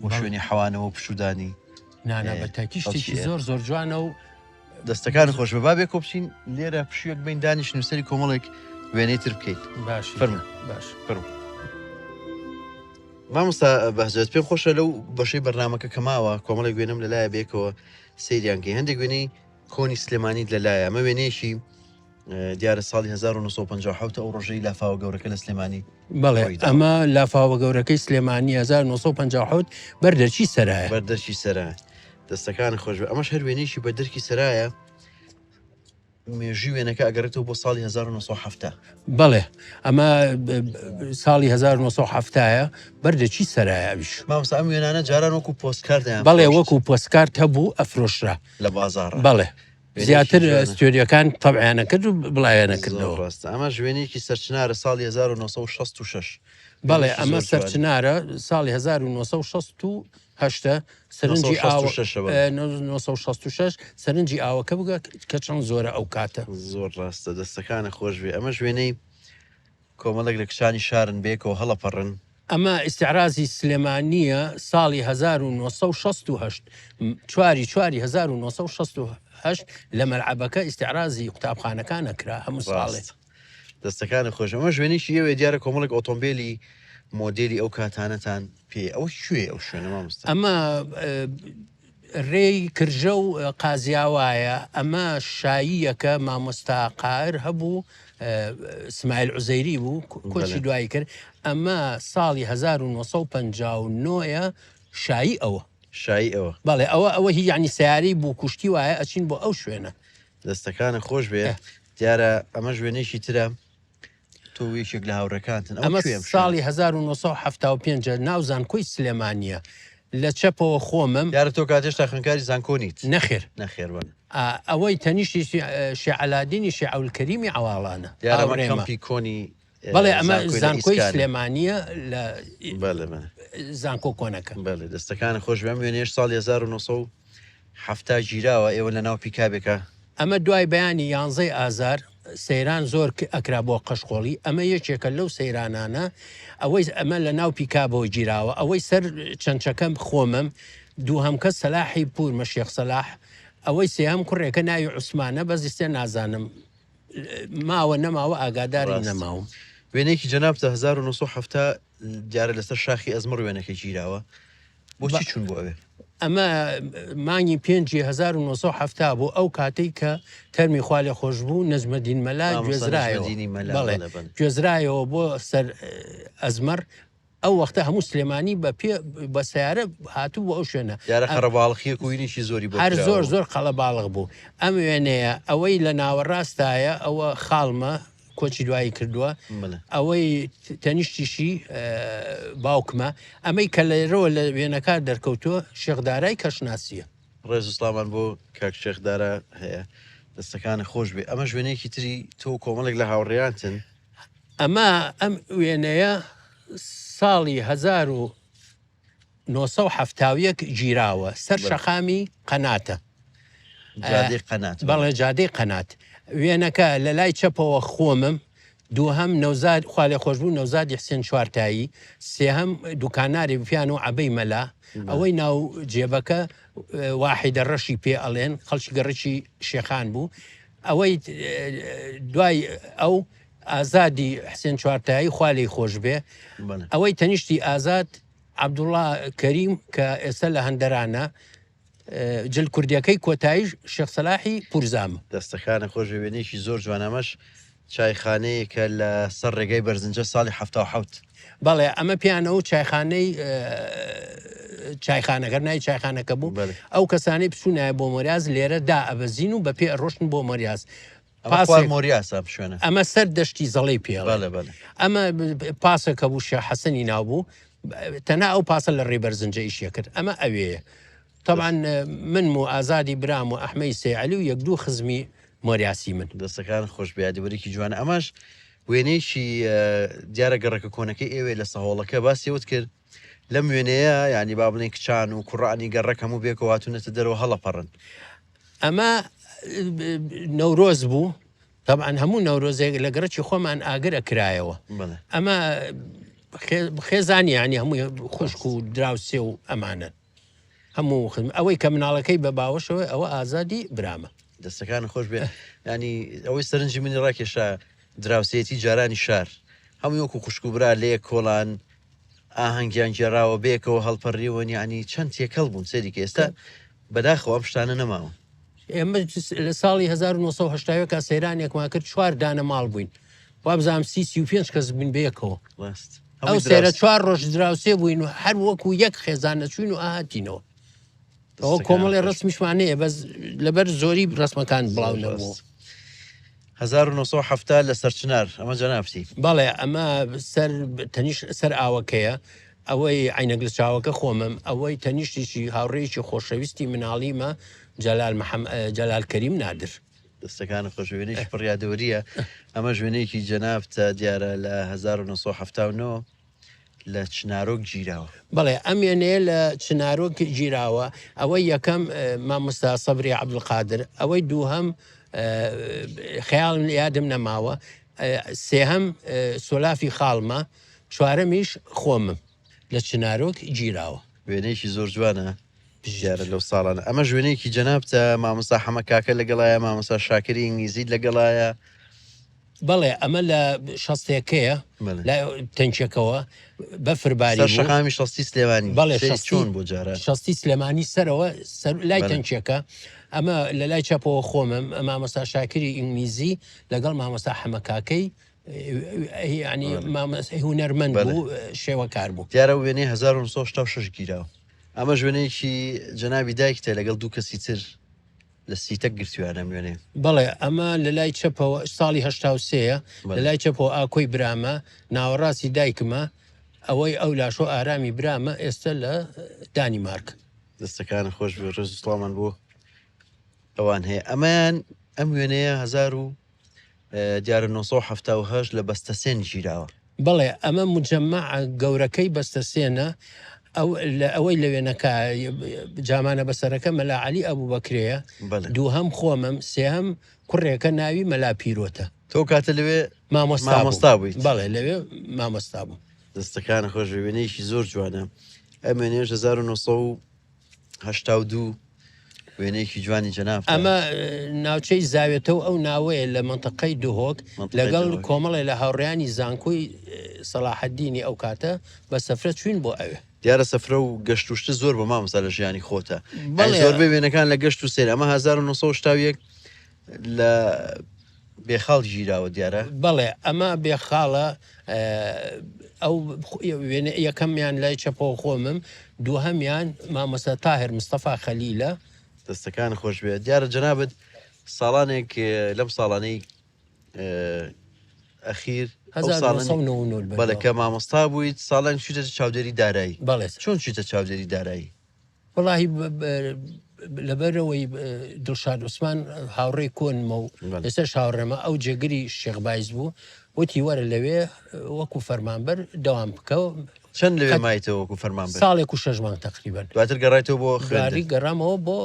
A: بۆ شوێنی حەوانەوە و پشوودانی.
B: نانا بە تاکی شتێکی زۆر زۆر جوانە و
A: دەستەکانت خۆش بێ با بێکۆ بچین لێرە پشوویەک بین دانیشن و سەری کۆمەڵێک وێنەی تر بکەین.
B: باش
A: فەرموو.
B: باش.
A: فەرموو. مامۆستا بەهجەت پێم خۆشە لەو بەشەی بەرنامەکە کە ماوە کۆمەڵێک وێنەم لەلایە بەیەکەوە سەیریان کەین هەندێک وێنەی کۆنی سلێمانیت لەلایە ئەمە وێنەیەکی دیارە ساڵی 1957 ئەو ڕۆژەی لافاوە گەورەکە لە سلێمانی
B: بەڵێ ئەمە لافاوە گەورەکەی سلێمانی 1957 بەردەرچی سەرایە
A: بەردەرچی سەرایە دەستەکان خۆش بێ ئەمەش هەر وێنەیەکی بەردەرکی سەرایە مێژووی وێنەکە ئەگەڕێتەوە بۆ ساڵی 1970.
B: بەڵێ ئەمە ساڵی 1970ە بەردەکی سەرایە ئەویش.
A: مامۆستا ئەم وێنانە جاران وەکو پۆستکارت دەیان
B: بەڵێ وەکو پۆستکارت هەبوو ئەفرۆشرا
A: لە بازاڕ.
B: بەڵێ زیاتر ستۆریەکان تەبعیانە کرد و بڵاویانە کردەوە.
A: زۆر ڕاستە ئەمەش وێنەیەکی سەرچنارە ساڵی 1966.
B: بەڵێ ئەمە سەرچنارە ساڵی 1968 سەرنجی ئاوە 966 سەرنجی ئاوەکە بگە کە چەند زۆرە ئەو کاتە.
A: زۆر ڕاستە دەستەکانە خۆش بێ ئەمەش وێنەی کۆمەڵێک لە کچانی شارن بەیەکەوە هەڵەپەڕن.
B: ئەمە ئیستعرازی سلێمانییە ساڵی 1968 چواری چواری 1968 لە مەلعەبەکە ئیستعرازی قوتابخانەکان ئەکرا هەموو ساڵێ.
A: ڕاست. دەستەکانت خۆش. ئەمەش وێنەیەکی ئێوەیە دیارە کۆمەڵێک ئۆتۆمبێلی مۆدێلی ئەو کاتانەتان پێیە. ئەوە کوێیە ئەو شوێنە مامۆستا؟
B: ئەمە رێی کرژە و قازیاوایە، ئەمە شاییەکە مامۆستا قائر هەبوو سمایل عوزەیری بوو کۆچی دوایی کرد، ئەمە ساڵی 1959 ە شایی ئەوە.
A: شایی ئەوە.
B: بەڵێ ئەوە ئەوە هی یانی سەیارەی بووک و شتی وایە ئەچین بۆ ئەو شوێنە.
A: دەستەکانت خۆش بێ دیارە ئەمەش وێنەیەکی ترە. تۆ و یەکێک لە هاوڕێکانتن ئەوە
B: ئەمە
A: کوێ ئەم شوێنە؟
B: ساڵی 1975 ە ناو زانکۆی سلێمانییە لە چەپەوە خۆمم.
A: دیارە تۆ کات هێشتا خوێندکاری زانکۆ نیت.
B: نەخێر.
A: نەخێر بەڵێ.
B: ئا ئەوەی تەنیشتی شێ عەلادینی شێ عەولکەریمی عەواڵانە.
A: دیارە ئەمە
B: هاوڕێمە.
A: کەمپی کۆنی
B: بەڵێ ئەمە
A: زانکۆی لە
B: زانکۆی
A: ئیسکانە.
B: سلێمانییە لە
A: بەڵێ بەڵێ.
B: زانکۆ کۆنەکە.
A: بەڵێ دەستەکانت خۆش بێ ئەم وێنەیەش ساڵی 1970 گیراوە ئێوە لە ناو پیکابێکا.
B: ئەمە دوای بەیانی یانزەی ئازار سەیران زۆر ئەکرا بۆ قەشقۆڵی ئەمە یەکێکە لەو سەیرانانە ئەوەی ئەمە لە ناو پیکابەوە گیراوە ئەوەی سەر چەنچەکەم خۆمم دووهەم کەس سەلاحی پوورمە شێخ سەلاح ئەوەی سێهەم کوڕێکە ناوی عوسمانە بەس ئیستێ نازانم ماوە نەماوە ئاگاداری
A: ڕاست.
B: نەماوم.
A: وێنەیەکی جەنابتە 1970 دیارە لەسەر شاخی ئەزمڕ وێنەکە گیراوە بۆچی چوون بۆ ئەوێ؟
B: ئەمە مانگی پێنجی 1970 بوو ئەو کاتەی کە تەرمی خوالێخۆشبوو نەجمەدین مەلا
A: مامۆستا
B: گوێزرایەوە
A: نەجمەدینی مەلا
B: بەڵێ
A: بەڵێ بەڵێ.
B: گوێزرایەوە بۆ سەر ئەزمەڕ ئەو وەختە هەموو سلێمانی بە پێ بە سەیارە هاتوو بۆ ئەو شوێنە
A: دیارە
B: ئەم
A: قەرەباڵخیەک و وینێکی زۆری بۆ
B: هەر زۆر
A: کراوە.
B: زۆر قەڵەباڵغ بوو ئەم وێنەیە ئەوەی لە ناوەڕاستایە ئەوە خاڵمە کۆچی دوایی کردووە ئەوەی تەنیشتیشی باوکمە ئەمەی کە لێرەوە لە وێنەکە دەرکەوتووە شێخ دارای کەشناسیە.
A: ڕێز و سڵاومان بۆ کاک شێخ دارا هەیە دەستەکانت خۆش بێ ئەمەش وێنەیەکی تری تۆ و کۆمەڵێک لە هاوڕێیانتن.
B: ئەمە ئەم وێنەیە ساڵی 1971 گیراوە سەر شەقامی قەناتە.
A: جادەی قەنات.
B: بەڵێ جادەی قەنات. وێنەکە لە لای چەپەوە خۆمم، دووهەم نەوزاد خوالێخۆشبوو نەوزادی حسێن چوارتایی، سێهەم دوکانارێ پیان و عەبەی مەلا، ئەوەی ناو جێبەکە واحیدە ڕەشی پێ ئەڵێن، خەڵکی گەڕەکی شێخان بوو، ئەوەی دوای ئەو ئازادی حسێن چوارتایی خوا لێی خۆش بێ، ئەوەی تەنیشتی ئازاد عەبدوڵا کەریم کە ئێستا لە هەندەرانە، جل کوردیەکەی کۆتاییش شێخ سەلاحی پورزامە.
A: دەستەکانت خۆش بێ وێنەیەکی زۆر جوانە ئەمەش چایخانەیەکە لە سەر ڕێگای بەرزنجە ساڵی 77.
B: بەڵێ ئەمە پێیانەوە چایخانەی چایخانەکە ناوی چایخانەکە بوو ئەو کەسانەی بچوونایە بۆ مۆریاز لێرە دا ئەبەزین و بە پێ ئەڕۆشتن بۆ مۆریاز.
A: ئەمە خوار مۆریاسە ئەم شوێنە.
B: ئەمە سەر دەشتی زەڵەی پێ ئەڵێن.
A: بەڵێ بەڵێ.
B: ئەمە پاسێکە بوو شێخ حەسەنی ناو بوو تەنها ئەو پاسە لە ڕێی بەرزنجە ئیشی کرد ئەمە ئەوێیە. تەبعەن منم و ئازادی برام و ئەحمەی سەیعەلی و یەک دوو خزمی مۆریاسی من.
A: دەستەکانت خۆش بێ یادەوەریکی جوانە ئەمەش وێنەیەکی دیارە گەڕەکە کۆنەکەی ئێوەیە لە سەهۆڵەکە باسی ئەوت کرد لەم وێنەیە یانی با بڵێین کچان و کوڕانی گەڕەک هەموو بێکەوە هاتوونەتە دەرەوە هەڵەپەڕن.
B: ئەمە نەورۆز بوو تەبعەن هەموو نەورۆزێک لە گەڕەکی خۆمان ئاگر ئەکرایەوە ئەمە خێزانی ینی هەموو خوشک و دراوسێ و ئەمانەن هەموو خزم ئەوەی کە مناڵەکەی بە باوەشەوە ئەوە ئازادی برامە.
A: دەستەکانت خۆش بێ ینی ئەوەی سەرنجی منی ڕاکێشا دراوسێتی جارانی شار هەمووی وەکو خوشک و برا لەیەک کۆڵان ئاهەنگیان گێڕاوە بەیەکەوە هەڵپەڕیون یانی چەند تێکەڵ بوون سەیری کە ئێستا بەداخەوە ئەم شتانە نەماون.
B: ئێمە لە ساڵی 1980 کا سەیرانێکمان کرد چوار دانە ماڵ بووین وابزانم سی 35 کەس بووین بەیەکەوە
A: ڕاست
B: ئەو
A: هەمووی
B: سەیرە
A: دراوسێ.
B: چوار ڕۆژ دراوسێ بووین و هەر وەکو یەک خێزان نەچوین و ئاهاتینەوە ئەوە
A: دەستەکانت
B: کۆمەڵی
A: خۆش.
B: ڕسمیشمان هەیە بەس لەبەر زۆری ڕسمەکان بڵاو
A: زۆر
B: نەبوو.
A: ڕاست. 1970 لە سەرچنار، ئەمە جەنابتی.
B: بەڵێ ئەمە سەر تەنیشت سەر ئاوەکەیە، ئەوەی عەینەک لە چاوەکە خۆمم، ئەوەی تەنیشتیشی هاوڕێیەکی خۆشەویستی مناڵیمە جەلال محەم جەلال کەریم نادر.
A: دەستەکانت خۆش بێ وێنەیەکی پڕ یادەوەرییە، ئەمەش وێنەیەکی جەنابتە دیارە لە 1979. لە چنارۆک گیراوە.
B: بەڵێ ئەم وێنەیە لە چنارۆک گیراوە، ئەوەی یەکەم مامۆستا سەبری عەبدولقادر، ئەوەی دووهەم خەیاڵم یادم نەماوە، سێهەم سۆلافی خاڵمە، چوارەمیش خۆمم لە چنارۆک گیراوە.
A: وێنەیەکی زۆر جوانە دیارە لەو ساڵانە. ئەمەش وێنەیەکی جەنابتە مامۆستا حەمە کاکە لەگەڵایە مامۆستا شاکری ئینگلیزیت لەگەڵایە.
B: بەڵێ ئەمە لە شەستێکەیە لای تەنکێکەوە بەفر باری
A: سەر شەقامی شەستی سلێمانی
B: بەڵێ شەستی
A: چۆن بۆ جاران
B: شەستی سلێمانی سەرەوە سەر لای تەنکێکە ئەمە لە لای چەپەوە خۆمم مامۆستا شاکری ئینگلیزی لەگەڵ مامۆستا حەمە کاکەی ینی هونەرمەند بوو شێوەکار بوو.
A: دیارە وێنەی 1986 گیراوە. ئەمەش وێنەیەکی جەنابی دایکتە لەگەڵ دوو کەسی تر لە سیتەک گرتویانە ئەم وێنەیە.
B: بەڵێ ئەمە لە لای چەپەوە ساڵی 83 یە لە لای چەپەوە ئاکۆی برامە ناوەڕاستی دایکمە ئەوەی ئەو لاشۆ ئارامی برامە ئێستا لە دانیمارک.
A: دەستەکانت خۆش بێ ڕێز و سڵاومان بۆ ئەوان هەیە ئەمەیان ئەم وێنەیە هەزار و دیارە 978 لە بەستەسێن گیراوە.
B: بەڵێ ئەمە مجەمەع گەورەکەی بەستەسێنە ئەو لە ئەوەی لە وێنەکە جامانە بەسەرەکە مەلا عەلی ئەبوبەکرەیە دووهەم خۆمم سێهەم کوڕێکە ناوی مەلا پیرۆتە.
A: تۆ کاتە لەوێ
B: مامۆستا بوویت؟ بەڵێ لەوێ مامۆستا بووم.
A: دەستەکانت خۆش بێ وێنەیەکی زۆر جوانە ئەم وێنەیەش 1982 وێنەیەکی جوانی جەنابتە.
B: ئەمە ناوچەی زاوێتە و ئەو ناوەیە لە مەنتەقەی دهۆک لەگەڵ کۆمەڵێ لە هاوڕێیانی زانکۆی سەڵاحەدینی ئەو کاتە بە سەفرە چووین بۆ ئەوێ.
A: دیارە سەفرە و گەشت و شت زۆر بە مامۆستا لە ژیانی خۆتە. یانی زۆربەی وێنەکان لە گەشت و سەیر ئەمە 1981 لە بێخاڵ گیراوە دیارە.
B: بەڵێ ئەمە بێخاڵە ئەو وێنە یەکەمیان لای چەپەوە خۆمم دووهەمیان مامۆستا تاهر مستەفا خەلیلە.
A: دەستەکانت خۆش بێت دیارە جەنابت ساڵانێک لەم ساڵانەی ئەخیر ئەو ساڵانەی
B: 1999
A: بەڵێ کە مامۆستا بوویت ساڵان چوویتە چاودێری دارایی
B: بەڵێ
A: چۆن چوویتە چاودێری دارایی؟
B: وەڵاهی لەبەرەوەی دڵشاد عوسمان هاوڕێی کۆنمە و ئێستاش هاوڕێمە ئەو جێگری شێخ بایز بوو وتی وەرە لەوێ وەکو فەرمانبەر دەوام بکە
A: چەند لەوێ مایتەوە وەکو فەرمانبەر؟
B: ساڵێک و شەش مانگ تقریبا
A: دواتر گەڕایتەوە بۆ خوێندن؟
B: گەڕامەوە بۆ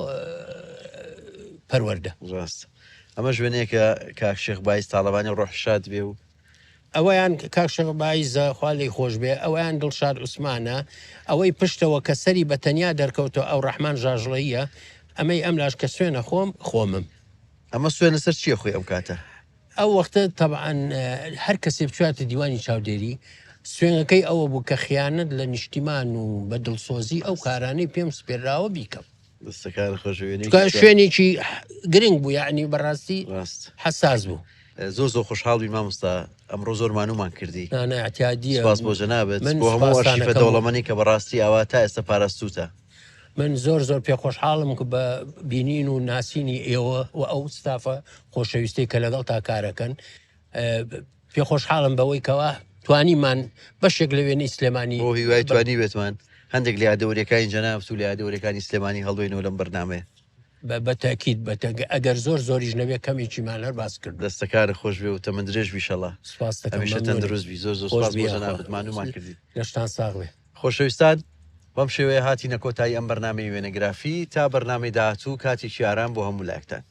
B: پەروەردە.
A: ڕاست ئەمەش وێنەیەکە کاک شێخ بایز تاڵەبانی ڕۆح شاد بێ و
B: ئەوەیان کاک شێخ بایزە خوا لێی خۆش بێ، ئەوەیان دڵشاد عوسمانە، ئەوەی پشتەوە کە سەری بە تەنیا دەرکەوتوە ئەوڕەحمان ژاژڵەییە، ئەمەی ئەملاش کە سوێنە خۆم خۆمم.
A: ئەمە سوێن لەسەر چیە خۆی ئەم کاتە؟
B: ئەو وەختە تەبعەن هەر کەسێ بچواتە دیوانی چاودێری سوێنەکەی ئەوە بوو کە خیانەت لە نیشتیمان و بە دڵسۆزی ئەو کارانەی پێم سپێرراوە بیکەم.
A: دەستەکانت خۆش بێ وێنەیەکی
B: چونکە شوێنێکی گرنگ بوو یەعنی بەڕاستی
A: ڕاست
B: حەساس بوو.
A: زۆر زۆر خۆشحاڵ بووین مامۆستا ئەمڕۆ زۆر مانوومان کردی.
B: نا نا ئیعتیادیە.
A: سپاس بۆ جەنابت
B: من
A: بۆ هەموو
B: سپاستان
A: ئەرشیفە
B: ئەکەم.
A: دەوڵەمەنی کە بەڕاستی ئاوا تا ئێستا پاراستووتە.
B: من زۆر زۆر پێخۆشحاڵم کە بە بینین و ناسینی ئێوە و ئەو ستافە خۆشەویستەی کە لەگەڵتا کارەکەن پێخۆشحاڵم بەوەی کەوا توانیمان بەشێک لە وێنەی سلێمانی
A: بۆ هیوای توانیبێتمان هەندێک لە یادەوەریەکانی جەنابت و لە یادەوەریەکانی سلێمانی هەڵبەینەوە لەم بەرنامەیە.
B: بە تەئکید بە تەئکید ئەگەر زۆر زۆریش نەبێ کەمێکیمان هەر باس کردووە.
A: دەستەکانت خۆش بێ و تەمەن درێژ بی ئیشەڵا.
B: سوپاست دەکەم
A: هەمیشە
B: مەمنونم.
A: تەندروست بی. زۆر زۆر
B: خۆش
A: سوپاس
B: بی
A: بۆ
B: یاخوا.
A: جەنابت مانوومان کردی.
B: لەشتان ساغ بێ.
A: خۆشەویستان بەم شێوەیە هاتینە کۆتایی ئەم بەرنامەی وێنەگرافی تا بەرنامەی داهاتوو کاتێکی ئارام بۆ هەموو لایەکتان.